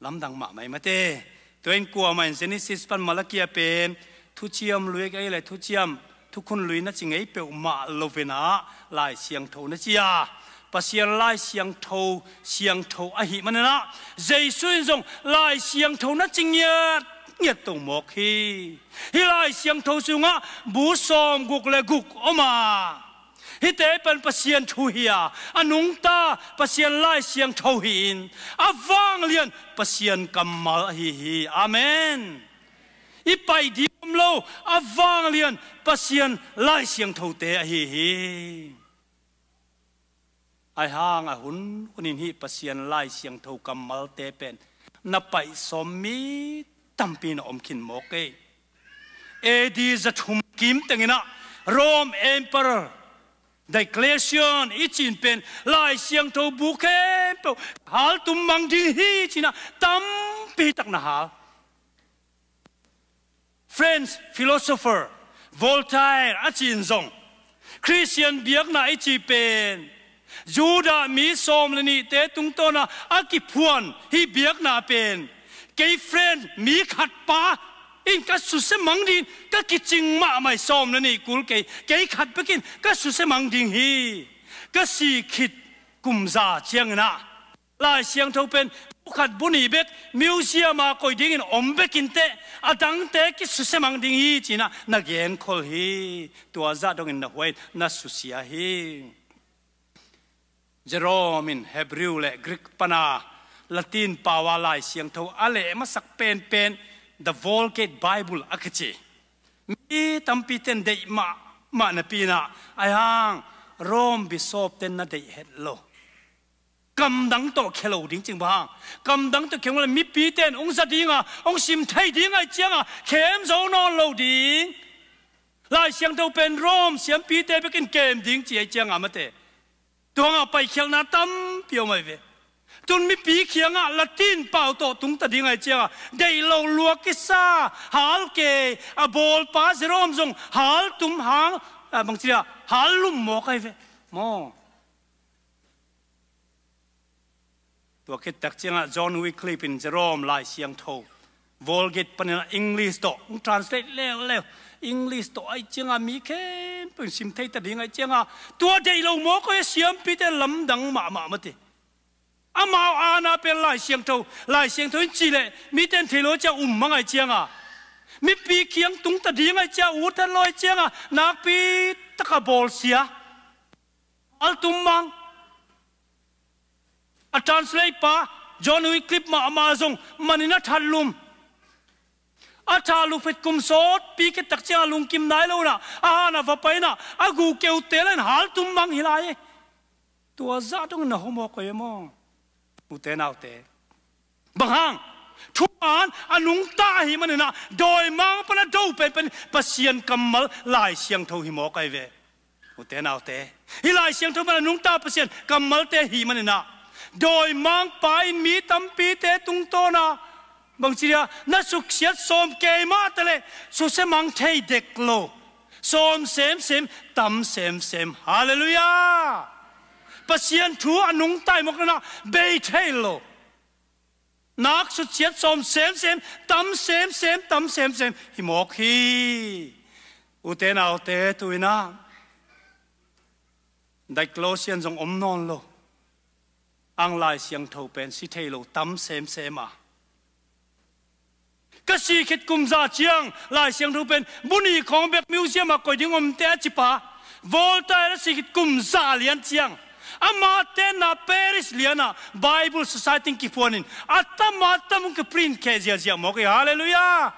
Lamdang mahmah ei mate. Tua in kuamah in Genesis pan Malakia pen thuciam lui ei le thuciam, thukhun lui na ci ngei peuhmah lo in ah, Lai Siangtho na ci a, Pasian Lai Siangtho, siangtho ahih manin ah, Jesu in zong Lai Siangtho na ci ngiatngiat to mawk hi. Hih Lai Siangtho sungah bu sawmguk le guk om a, hihte pen Pasian thu hi a, a nungta Pasian Lai Siangtho hi-in, a vanglian Pasian kammal ahi hi. Amen. I paih ding om lo, a vanglian Pasian Lai Siangthote ahi hi. Ahi hang a hun hunin hih Pasian Lai Siangtho kammalte pen na paih sawm mi tampi na om khin mawk ei. A D zathum kim tengin ah Rome Emperor Diocletian i cih pen Lai Siangtho bu khempeuh haltum mang ding hi ci-in ah tampi tak na hal. French philosopher Voltaire a cih in zong, Khristian biakna i cih pen Judah mi sawm le nihte tungtawna a kiphuan hih biakna pen, kei French mi khat pa in ka susia mang dingin ka kicing mahmah hi, sawm le nih kul kei, kei khat bekin ka susia mang ding hi. Ka si khit kum za ciangin ah Lai Siangtho pen bu khat bu nih bek museum ah koih dingin om bek inteh, a dangte kisusia mang ding hi ci-in ah na genkhol hi. Tua zah dongin na huai, na susia hi. Jerome in Hebrew le Greek pana Latin pau-a Lai Siangtho a leh masak penpen The Vulgate Bible a kici, mi tampite'n deih mahmah napi-in ah, ahi hang Rome bishop te'n na deih het lo. Kamdang tawh khia lo ding cih bang hang. Kamdang tawh khia lo le mipite'n hong za ding a, hong sim thei ding ahih ciangin khem zo nawn lo ding. Lai Siangtho pen Rome siampite bekin kem ding ci ahih ciangin mate, tua hangah paikhialhna tampi om ahi ve. Tun mipi kiangah Latin pau tawh tungta ding ahih ciangin deih lo lua kisa, hal kei, a bawlpa Jerome zong haltum hang, a, bangci dia, hal lum mawk ahi ve maw. Tua khit tak ciangin John Wycliffe in Jerome Lai Siangtho Vulgate panin English tawh hong translate leuleu. English tawh ahih ciangin mi khempeuh in sim thei ta ding ahih ciangin tua deih lo mawk ahi ve. Siampite lamdang mahmah mate. Amau aana pen Lai Siangtho, Lai Siangtho in cih leh mite'n thei lo ciang um mang ahih ciangin, mipi kiang tungta ding ahih ciangin, ut het lo ahih ciangin nakpi takin bawlsia, haltum mang. A translate pa John Wycliffe mahmah zong manin a that lum. A tha luphet kum sawtpi khit tak ciangah lungkim nai lo inah, a han a va pai inah, a gu keute la in haltum mang hi lai hi. Tua zah dongin na hawm mawk koi e maw? Ute naute. Bang hang? Thuman a nungta ahih maninah, dawimang pan a do penpen Pasian kammal Lai Siangtho hi mawk ahi ve. Ute naute. Hih Lai Siangtho pan a nungta Pasian kammalte ahih maninah, dawimangpa in mi tampite tungtawna, bangci dia, na suksiat sawm kei mah taleh, susia mang thei dek lo. Sawm semsem, tam semsem. Halleluiah! Pasian thu a nungta ahih mawk nanah, bei thei lo. Nak suksiat sawm semsem, tam semsem, tam semsem hi mawk hi. Ute naute, tu inah diaglosian zong om nawn lo. Ang Lai Siangtho pen si thei lo, tam semsem a. Ka si khit kum za ciang Lai Siangtho pen bu nih khawng bek museum ah koih ding omte a cipa Voltaire a si khit kum za lian ciang, amah tenna Paris lianah Bible Society in kiphuanin a tam a tam hong kiprint kheh ziahziah mawk hi. Halleluiah!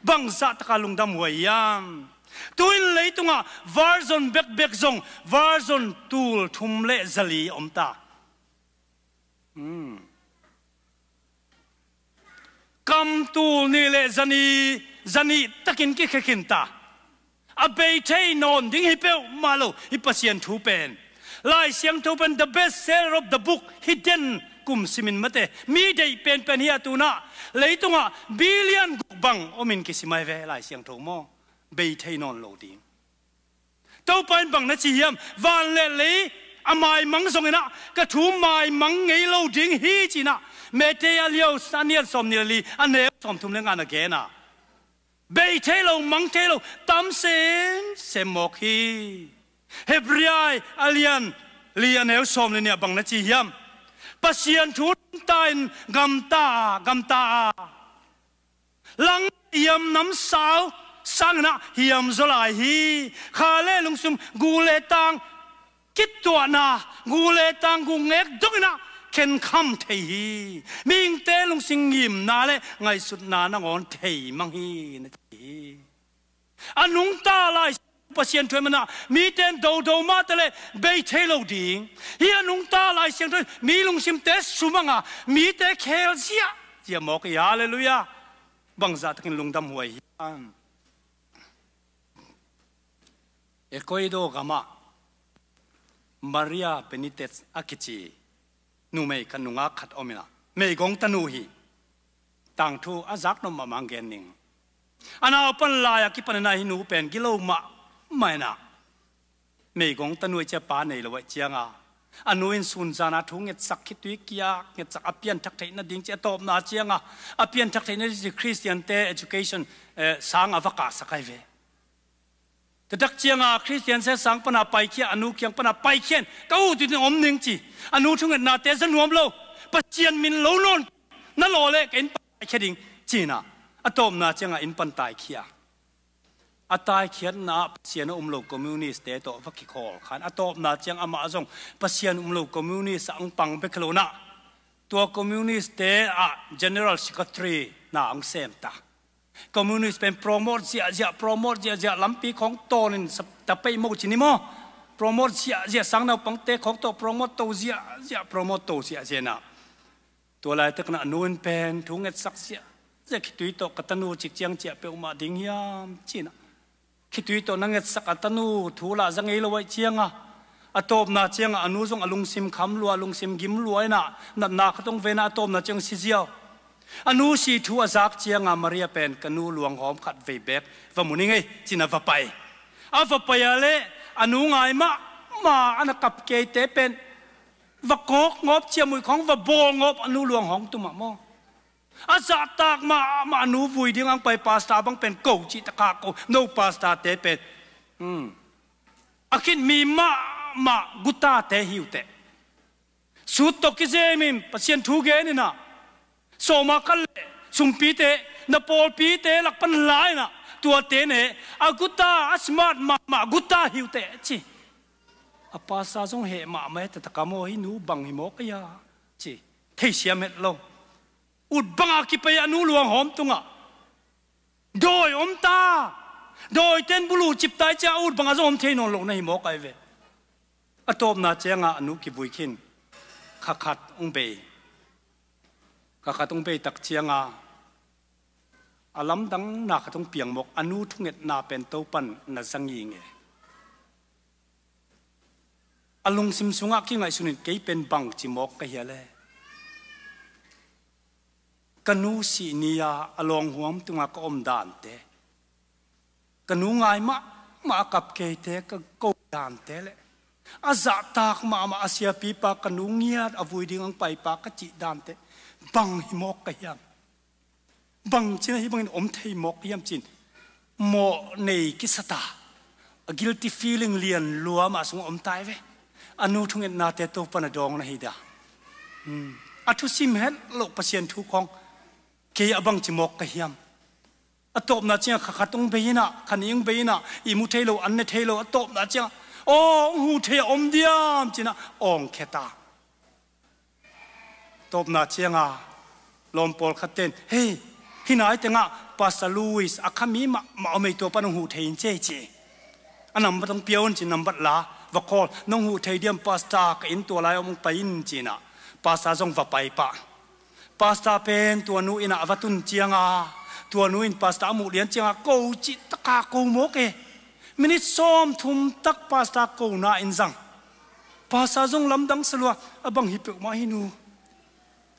Bangzah taka lungdam huai hiam? Tu-in leitungah version bekbek zong version tul thum le zali a om ta. Hmm. Kam tul nih le zani, zanih takin kikhia khin ta. A bei thei nawn ding hi peuhmah lo, hih Pasian thu pen. Lai Siangtho pen the best seller of the book, hi den kum simin mate. Mi deih penpen hi a, tu-in ah leitungah billion guk bang omin kisim ahi ve Lai Siangtho maw. Bei thei nawn lo ding. Topa in bang na ci hiam? Van le lei a maimang zongin ah, ka thu maimang ngei lo ding hi, ci-in ah Matthai a liau, a neu sawmnih le li, a neu sawmthum le nga-ah na gen a. Bei thei lo, mang thei lo, tam semsem mawk hi. Hebrai a lian li, a neu sawm le nih ah bang na ci hiam? Pasian thu ta in gamta, gamta a, lang hiam namsau sangin ah hiam zaw lai hi. Kha le lungsim, gu le tang kituahna, gu le tang gu ngek dongin ah khenkham thei hi. Mihingte lungsim ngimna le ngaihsutna nangawn thei mang hi, na ci hi. A nungta Lai Pasian thu ahih manin ah mite in dodo mah taleh bei thei lo ding. Hih a nungta Lai Siangtho in mi lungsimte sumang a, mite khel ziahziah mawk hi. Halleluiah. Bangzah takin lungdam huai hiam? Ecuador gamah Maria Benitez a kici numei khat, nungak khat om in ah, meigong tanu hi. Tangthu a zak nop mahmah gen ning. A nau pan lai a kipan in ah hih nu pen gilo mahmah in ah, meigong tanu ahih ciang pa nei lo ahih ciangin, a nu in sunzan a thu ngetsak, khitui kiak ngetsak, a pianthak theih nading ci, a tawpna ciangin a pianthak theih nading ci Khristiante education, eh, sang a va kahsak ahi ve. Taktak ciangin Khristian siasang pan a paikhia, a nu kiang pan a paikhia in, ka ut uh ding om ning ci. A nu thungetnate za nuam lo, Pasian min lo nawn, na law leh ka inn pan taikhia ding ci-in ah, a tawpna ciangin inn pan taikhia. A taikhiatna ah Pasian a um lo communist-te tawh va kikhawl khan, a tawpna ciang amah zong Pasian um lo communist ah hong pang bek hi lo in ah, tua communist-te ah general secretary na hong sem ta. Communist pen promote ziahziah, promote ziahziah, lampi khawng tawnin sa-, ta pei mo ci ni maw. Promote ziahziah, sang naupangte khawng tawh promote to ziahziah, promote to ziahziah in ah, tua laitak in ah a nu in pen thu ngetsak ziahziah, khitui tawh ka tanu cik ciang ciah peuhmah ding hiam ci-in ah, khitui tawh na ngetsak a tanu thu lah za ngei lo ahih ciangin, a tawpna ciangin a nu zong a lungsim kham lua, a lungsim gim lua in ah, natna khat hong ve in ah, a tawpna ciang si ziau. A nu si thu a zak ciangin Maria pen, ka nu luanghawm khat vei beek va mu ning ei, ci-in a va pai. A va pai a leh a nu ngai mahmah, a na kap keite pen va kawk ngawp, ciahmuih khawng va bawl ngawp, a nu luanghawm tum ah maw. A zahtak mahmah, a nu vui ding hong pai pastor bang pen ko cih tak a ko, no pastor-te pen, hmm, a khitmi mahmah guta-te hi uh teh. Sut tawh kizem in Pasian thu gen in ah, sawma kal le sumpite, na pawlpite lak pan la in ah, tuate ne, a guta, a smart mahmah guta hi uh teh ci. A pastor zong heh mahmah e, taktak a maw, hih nu bang hi mawk ei a ci. Theisiam het lo. Ut bang a kipai a nu luanghawm tungah. Dawi om ta. Dawiten buluh cip tai ciang a ut bang a zong om thei nawn lo na hi mawk ai ve. A tawpna ciangah a nu kivui khin. Kha khat hong bei. Kha khat hong bei tak ciangah a lamdang na khat hong piang mawk, a nu thungetna pen Topan na za ngei nge. A lungsim sungah kingaihsun in, kei pen bangci mawk ka hia le? Ka nu sih ni-a a lawnghuam tungah ka om dante, ka nu ngai mahmah a kap keite ka ko dante le a zahtak mahmah a siapipa ka nu ngiat a vui ding ang paipa ka cih dante bang hi mawk ka hiam? Bang cina hi bangin om thei mawk hiam cin mawh nei kisata, a guilty feeling lian lua mah sung om tai ve. A nu thungetnate Topan a dawng na hi dia. Hmm. A thusim het loh Pasian thu khawng kei a bangci mawk ka hiam? A tawpna ciangah kha khat hong bei inah, kha nih hong bei inah, i mu thei lo, an ne thei lo, a tawpna ciangah aw hong huh thei a om diam cinah awng kheta. Tawpna cianga lawm pawlkhat ten, hei, hi nai tengah Pastor Louis a khami mahmah om ei, tua pan hong huh thei in cei ci. A nambat hong pia un ci, nambat la va call, nong huh thei diam Pastor, ka inn tua lai om hong pai in cinah Pastor zong va pai pah. Pastor pen tua nu innah a va tun cianga tua nu in Pastor a muh lian cianga ko cih taka ko mawk e. Minit sawmthum tak Pastor kona in zang. Pastor zong lamdang salua, a bang hi peuhmah hi nu.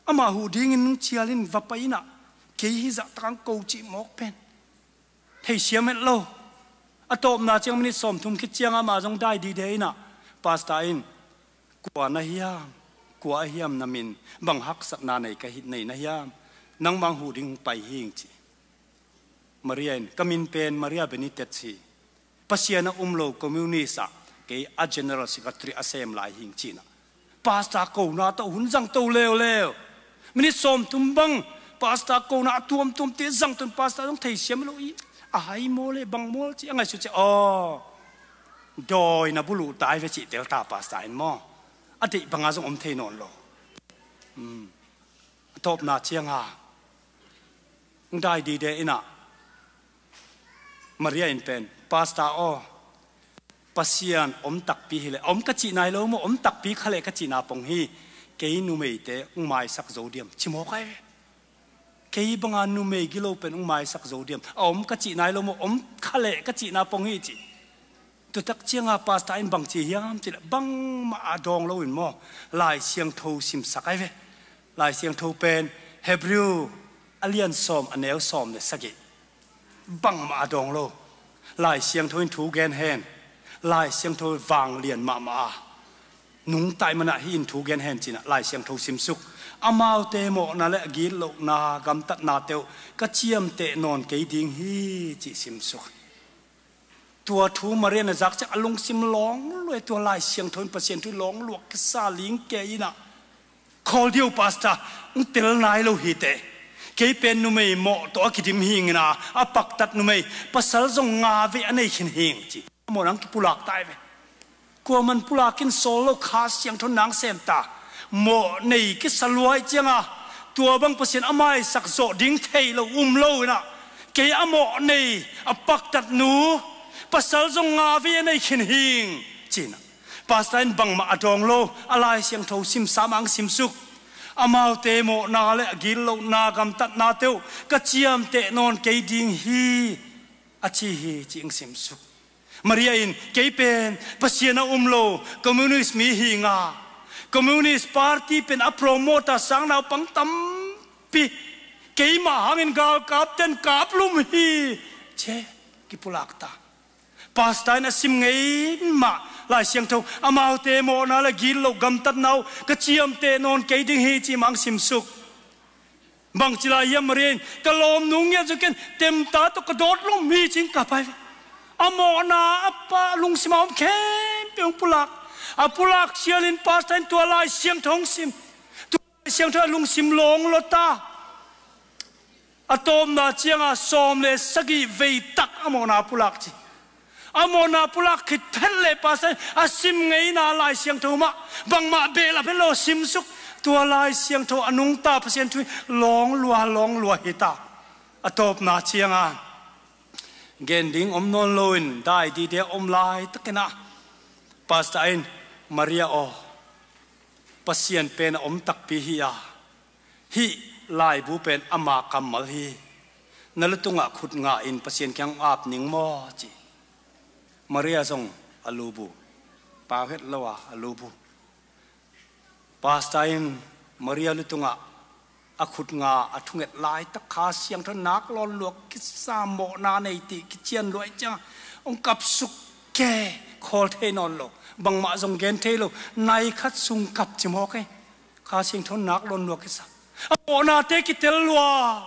Amah huh dingin nung cialin va pai inah kei hi zahtakang ko cih mawk pen theisiam het lo. A tawpna ciang minit sawmthum khit ciang amah zong dai dide inah Pastor in, kua na hiam, kua a hiam na min, bang haksatna nei ka hi, nei na hiam? Nangmah hong huh ding hong pai hing ci. Maria in, ka min pen Maria Benitez hi. Pasian a um lo communist ah kei a general secretary a sem lai hing cinah Pastor kona tawh hun zangto leuleu. Minit sawmthum bang Pastor kona a tuamtuamte zangton Pastor zong theisiam lo i, a hai maw le bang maw ci a ngaihsut ciah, aw, dawi na buluh tai ve cih telta Pastor in maw. A deih banga zong om thei nawn lo. Hmm. A tawpna cianga hong dai dide inah Maria in pen, Pastor aw, Pasian om takpi hileh, om ka cih nai lo maw, om takpi khaleh ka cihna pong hi. Kei numeite hong maisak zo diam ci mawk ai ve. Kei banga numei gilo pen hong maisak zo diam, a om ka cih nai lo maw, om khaleh ka cihna pong hi ci. Tutak cianga Pastor in bangci hiam cileh bangmah a dawng loin maw, Lai Siangtho simsak ai ve. Lai Siangtho pen Hebrew a lian sawm a neu sawm le sagih. Bangmah a dawng lo. Lai Siangtho in thu gen hen. Lai Siangtho vanglian mahmah a nungtai manah hih in thu gen hen cinah Lai Siangtho simsuk. Amaute mawhna le a gitlohna gamtatnate uh ka ciamteh nawn kei ding hi cih simsuk. Tua thu Maria na zak ciang a lungsim lawng lua, tua Lai Siangtho in Pasian thu lawng luak kisa ling kei inah, khawl diau Pastor, hong tel nai lo hi teh. Kei pen numei mawh tawh a kidim hingin a, a paktat numei, pasal zong nga vei a nei khin hing ci. A mawhna hong kipulak tai ve. Kuaman pulakin sawl lo, Kha Siangtho nang sem ta. Mawh nei kisa luai cianga tua bang Pasian a maisak zawh ding thei lo um lo inah, kei a mawh nei a paktat nu, pasal zong nga vei a nei khin hing cinah Pastor in bangmah a dawng lo, a Lai Siangtho simsa mah hong simsuk. Amaute mawhna le a gitlohna gamtatnate uh ka ciamteh nawn kei ding hi a ci hi cih hong simsuk. Maria in, kei pen Pasian a um lo communist mi hinga, Communist Party pen a promote a sang naupang tampi, keimah hangin galkapten kaplum hi ci-a kipulak ta. Pastor in a sim ngei mah Lai Siangtho, amaute mawhna le gitloh gamtatna uh ka ciamteh nawn kei ding hi cih mah hong simsuk. Bangci lai hiam Maria in, ka lawmnu ngiat zong ken temta tawh ka dawt lom hi ci-in ka pai ve. A mawhna a pa lungsim a om khempeuh hong pulak. A pulak ciangin Pastor in tua Lai Siangtho hong sim. Tua Lai Siangtho a lungsim lawng lua ta. A tawpna cianga sawm le sagih vei tak a mawhna a pulak ci. A mawhna pulak khit phet leh Pastor in a sim ngeina Lai Siangtho mah bangmah behlap het lo, simsuk. Tua Lai Siangtho a nungta Pasian thu in lawng lua, lawng lua hi ta. A tawpna cianga Gen ding om nawn loin dai dide a om laitakin ah, Pastor in, Maria aw, Pasian pen a om takpi hi a, hih laibu pen ama kammal hi. Na lutungah khut nga in Pasian kiang ap ning maw, ci. Maria zong a lubu, pau het lo a a lubu. Pastor in Maria lutungah a khut nga a thunget laitak Kha Siangtho nak lawn luak kisa, mawhna nei tih kician luai ciangah hong kapsuk ke, khawl thei nawn lo, bangmah zong gen thei lo, nai khat sung kap ci mawk ei. Kha Siangtho nak lawn luak kisa, a mawhnate kitel lua.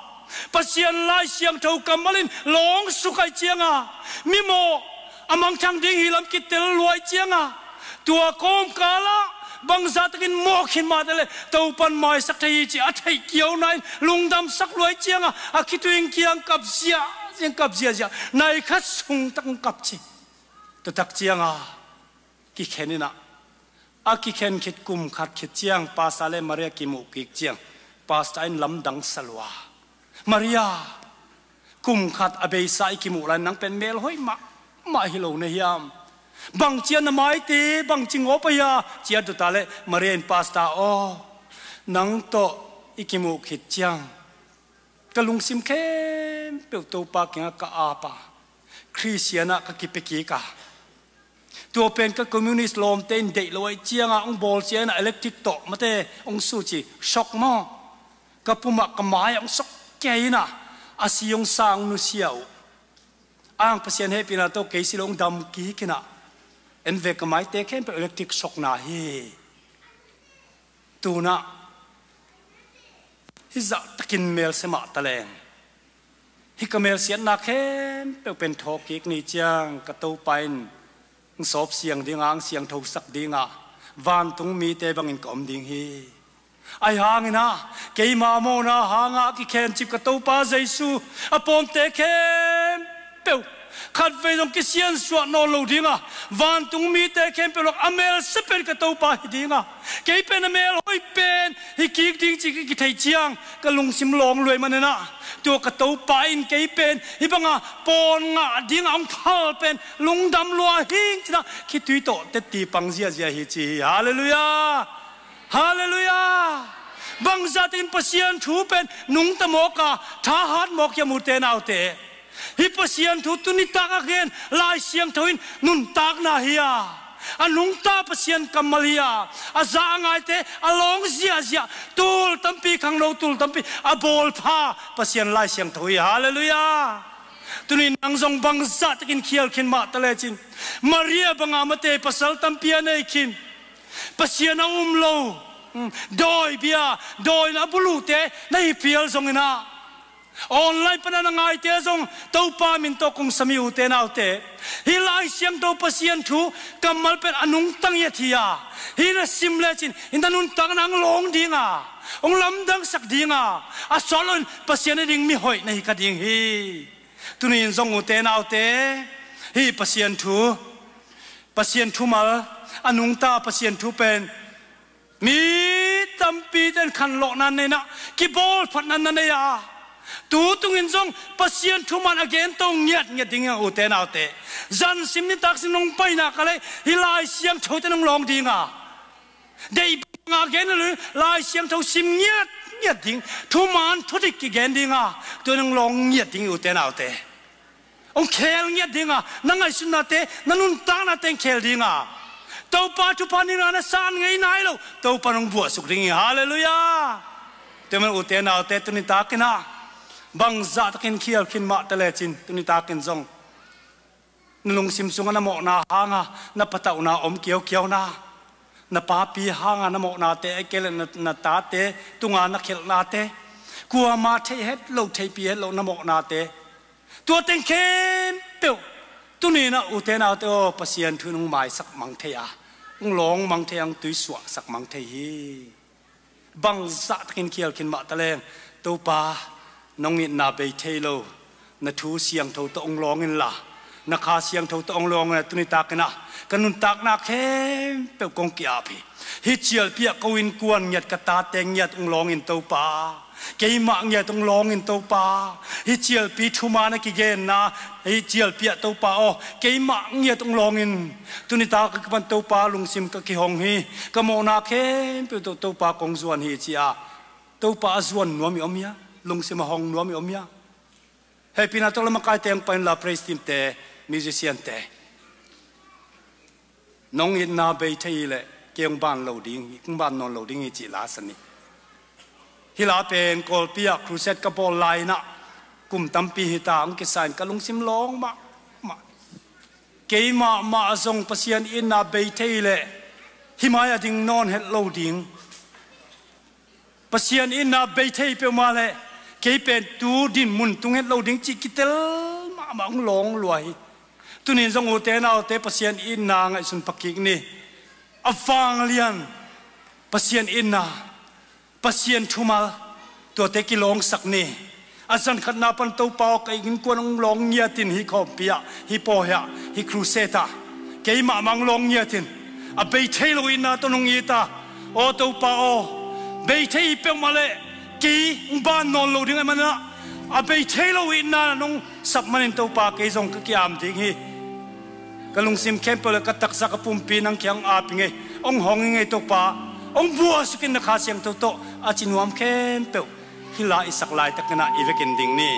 Pasian Lai Siangtho kammal in lawng suk ai cianga, mimawh a mangthang ding hi lam kitel luai cianga, tua kawmkalah bangzah takin mawh khin mah teh le Topan maisak thei hi ci a theih kiauna in lungdamsak luai cianga, a khitui in kiang kap ziahziah, kap ziahziah, nai khat sung tak kap ci. Tutak cianga kikhen inah, a kikhen khit kum khat khit ciang Pastor le Maria kimuh kik ciang, Pastor in lamdang sa lua. Maria, kum khat a beisa i kimuh lai nang pen mel hoih mahmah hi lo na hiam? Bang ciang na maite bang ci ngawp a hia? Ci a tuta le Maria in, Pastor aw, nang tawh i kimuh khit ciang ka lungsim khempeuh Topa kiangah ka ap a, Khristian ah ka kipia kik a, tua pen ka communist lawmte in deih lo ai cianga hong bawl sia inah electric tawh mate hong su ci, shock maw? Ka pumah ka mai-ah hong sok kei inah a si hong sa hong nusia uh. Ang Pasian hehpihna tawh kei si lo hong dam kik inah en ve ka maite khempeuh electric shockna hi. Tunah hih zahtakin melse mah taleng, hih ka melsiatna khempeuh pen thawhkik ni ciang ka Topa in ang sawp siang dinga, ang siangthosak dinga, vantung mite bangin ka om ding hi. Ahi hangin ah keima mawhna hanga a kikhencip ka Topa Jesu a pawmte khempeuh khatvei zong kisiansuah nawn lo dinga, vantung mite khempeuh lak a melse pen ka Topa hi dinga, kei pen a mel hoih pen hi kik ding ci ka kithei ciang ka lungsim lawng luai maninah, tua ka Topa in kei pen hih banga pawn ngah dinga hong phal pen lungdam lua hing cinah khitui tawh tetti pang ziahziah hi ci hi. Halleluiah. Halleluiah. Bangzah takin Pasian thu pen nungta mawk a, thahat mawk hiam ute naute? Hih Pasian thu tunitak a gen Lai Siangtho in nuntakna hi a, a nungta Pasian kammal hi a, a za a ngaite a lawng ziahziah, tul tampi khangno, tul tampi a bawlpha Pasian Lai Siangtho hi. Halleluiah. Tunin nang zong bangzah takin khial khin mah talecin, Maria banga mate pasal tampi a nei khin, Pasian a um lo, um, dawi bia, dawi na a buluhte na hi phial zongin ah, online pana na ngaite zong Topa min tawh kong sami ute naute, hih Lai Siangtho Pasian thu kammal pen a nungta ngiat hi a, hih na sim lecin hih na nuntakna hong lawng dinga, hong lamdangsak dinga, a sawt loin Pasian a ding mi hoih na hi kha ding hi. Tunin zong ute naute, hih Pasian thu, Pasian thumal, a nungta Pasian thu pen mi tampi ten khanlawhna nei inah, kibawlphatna na nei a, tu tungin zong Pasian thumal a gen to ngiatngiat ding hi ute naute. Zan sim nitak sim nong paina ka lei, hih Lai Siangtho ten hong lawng dinga, deih banga gen a lui, Lai Siangtho sim ngiatngiat ding, thuman thudik kigen dinga, tua nong lawng ngiat ding hi ute naute. Hong khel ngiat dinga, na ngaihsutnate, na nuntaknate hong khel dinga, Topa thupha nina na san ngei nai lo, Topa nong buahsuk ding hi. Halleluiah. Tua man ute naute, tunitakin ah bangzah takin khial khin mah talecin, tunitakin zong na lungsim sungah na mawhna hanga na patauhna om kiaukiauna, na papi hanga na mawhnate, a kei le na, na tate tunga na khelhnate, kuama theih het lo, theihpih het lo na mawhnate, tua teng khempeuh tuninah ute naute aw, Pasian thu in hong maisak mang thei a, hong lawng mang thei a, hong tuisuahsak mang thei hi. Bangzah takin khial khin mah taleng, Topa, nong itna bei thei lo, na thu siangtho tawh hong lawng inla, Na Kha Siangtho tawh hong lawng in ah, tuni takin ah ka nuntakna khempeuh kong ki-ap hi. Hih cialpi ah ko innkuan ngiat, ka tate ngiat hong lawng in Topa. Keimah ngiat hong lawng in Topa. Hih cialpi thuman a kigenna, hih cialpi ah Topa aw, keimah ngiat hong lawng in. Tuni tak ka kipan Topa lungsim ka kihong hi. Ka mawhna khempeuh tawh Topa kong zuan hi ci-a Topa a zuan nuam i om hia? Lungsim a hong nuam i om hia? Hehpihna tawh la makaite hong pai inla, praise team te, musician te. Nong itna bei thei hi leh kei hong ban lo ding, hong ban nawn lo ding hi cih la sa ni. Hih la pen Kawlpi ah crusade ka bawl lai-in ah kum tampi hi ta, hong kisa in ka lungsim lawng mahmah. Keimah mah zong Pasian itna bei thei hi leh hih mai-ah ding nawn het lo ding. Pasian itna bei thei peuhmah leh kei pen tu dinmun tung het lo ding cih kitel mahmah, hong lawng lua hi. Tunin zong ute naute, Pasian itna ngaihsun pha kik ni. A vanglian Pasian itna, Pasian thumal, tuate kilawngsak ni. A zan khatna pan Topa aw, ka innkuan hong lawng ngiat in hih khawmpi ah, hih pawi ah, hih crusade ah. Keimah mah hong lawng ngiat in. A bei thei lo itna tawh nong it a, aw Topa aw, bei thei hi peuhmah leh kei hong ban nawn lo ding ahih manin ah, a bei thei lo itna nong sap manin Topa, kei zong ka ki-am ding hi. Ka lungsim khempeuh le ka taksa, ka pumpi nang kiang hong ap ing ei, hong hong ing ei Topa. Hong buaisuk in na Kha Siangtho tawh, a ci nuam khempeuh hih la i sak laitakin ah i vekin ding ni.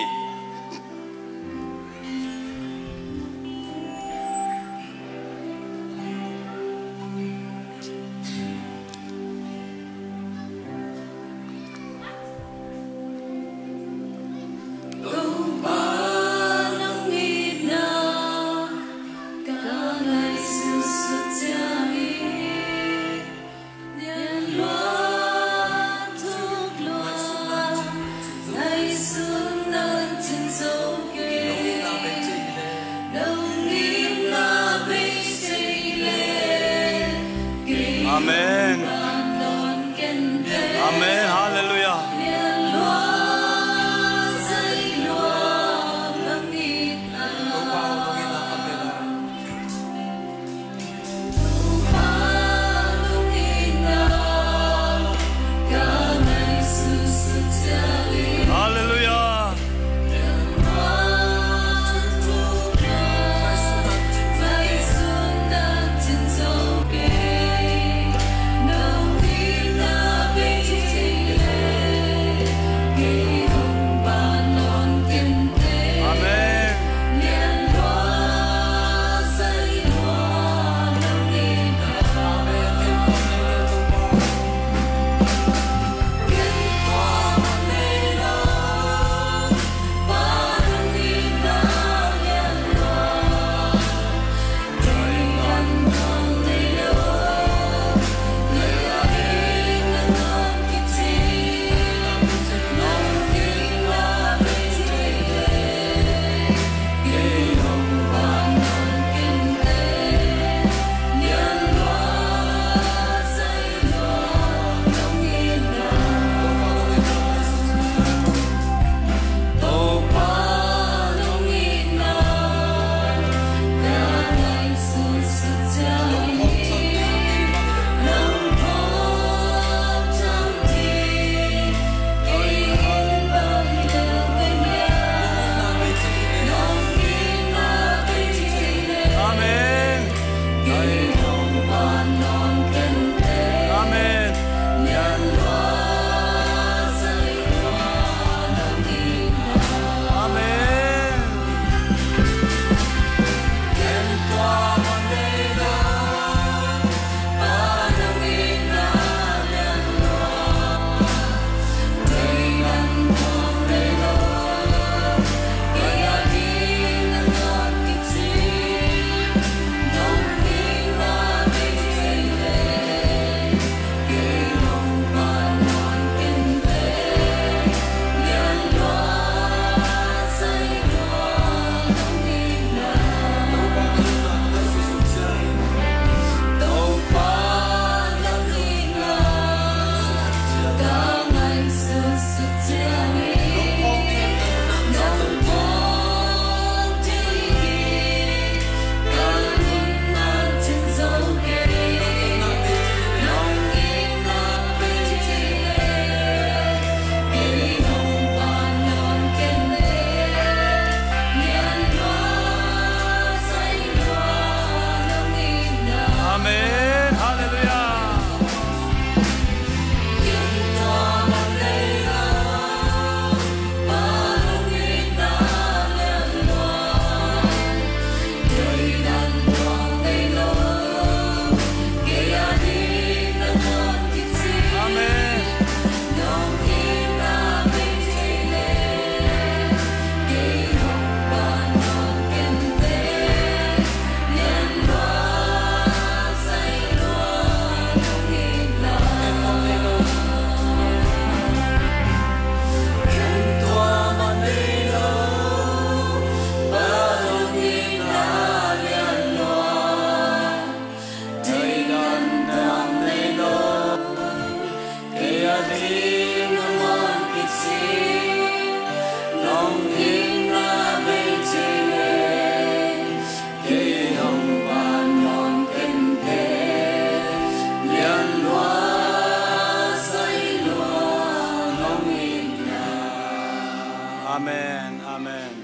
Amen, amen.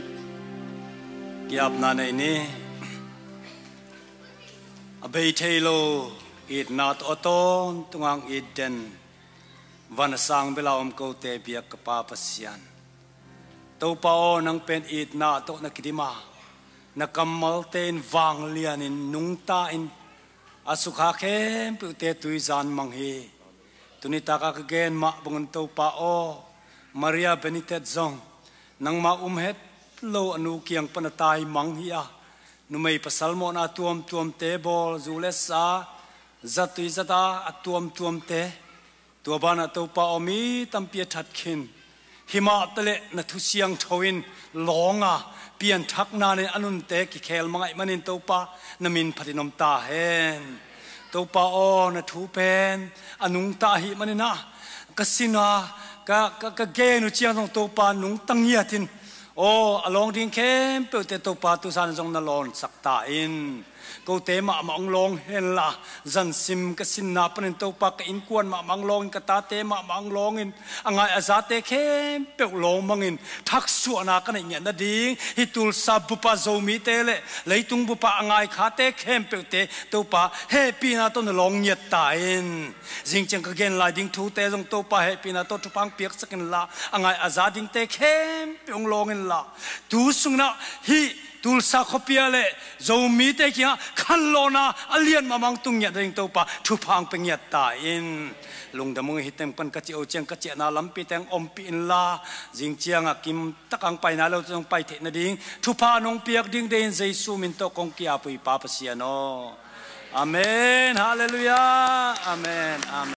Kiapna nei ni. A bei thei lo itna tawh a tawntung ang it den, van a sang bel a om kote biak ka Pa Pasian, Topa aw, nang pen itna tawh na kidim a, na kammalte in vanglian in nungta in a sukha khempeuhte tuizan mang hi. Tuni taka ka gen mah bangin Topa aw, Maria Benedict zong nangma um het lo a nu kiang pan a tai mang hi a, numei pasal mawhna tuamtuamte bawl, zu le sa, zatui zata a tuamtuamte, tua banah Topa aw, mi tampi a that khin. Himah taleh na thu siangtho in lawng a, pianthakna nen a nunte kikhel mangaih manin Topa, na min phatin om ta hen. Topa aw, na thu pen a nungta ahih manin ah, ka sin a, ka, ka, ka gen uh ciang zong Topa nungta ngiat in, aw, a lawng ding khempeuhte Topa tuzan zong na lawnsak ta in. Kote mahmah hong lawng henla, zansim ka sinna panin Topa, ka innkuan mahmah hong lawng in, ka tate mahmah hong lawng in, a ngai a zate khempeuh lawng mangin thaksuahna ka neih ngiat nading, hih Tulsa bupa Zomite le leitung bupa a ngaikhate khempeuhte Topa, hehpihna tawh na lawng ngiat ta in. Zingciang ka gen lai ding thute zong Topa, hehpihna tawh thupha hong piaksak inla, a ngai a za dingte khempeuh hong lawng inla, tu sungin ah hih Tulsa khuapi ah le Zomite kiangah khanlawhna a lian mahmah hong tung ngiat ding Topa, thupha hong pia ngiat ta in. Lungdam ung, hih teng pan ka ciah uh ciang ka ciahna lampite hong ompih inla, zingciang a kim taka hong pai nai lote zong pai theih nading thupha nong piak ding deih in Jesu min tawh kong ki-ap uh hi Pa Pasian aw. Amen. Halleluiah. Amen. Amen.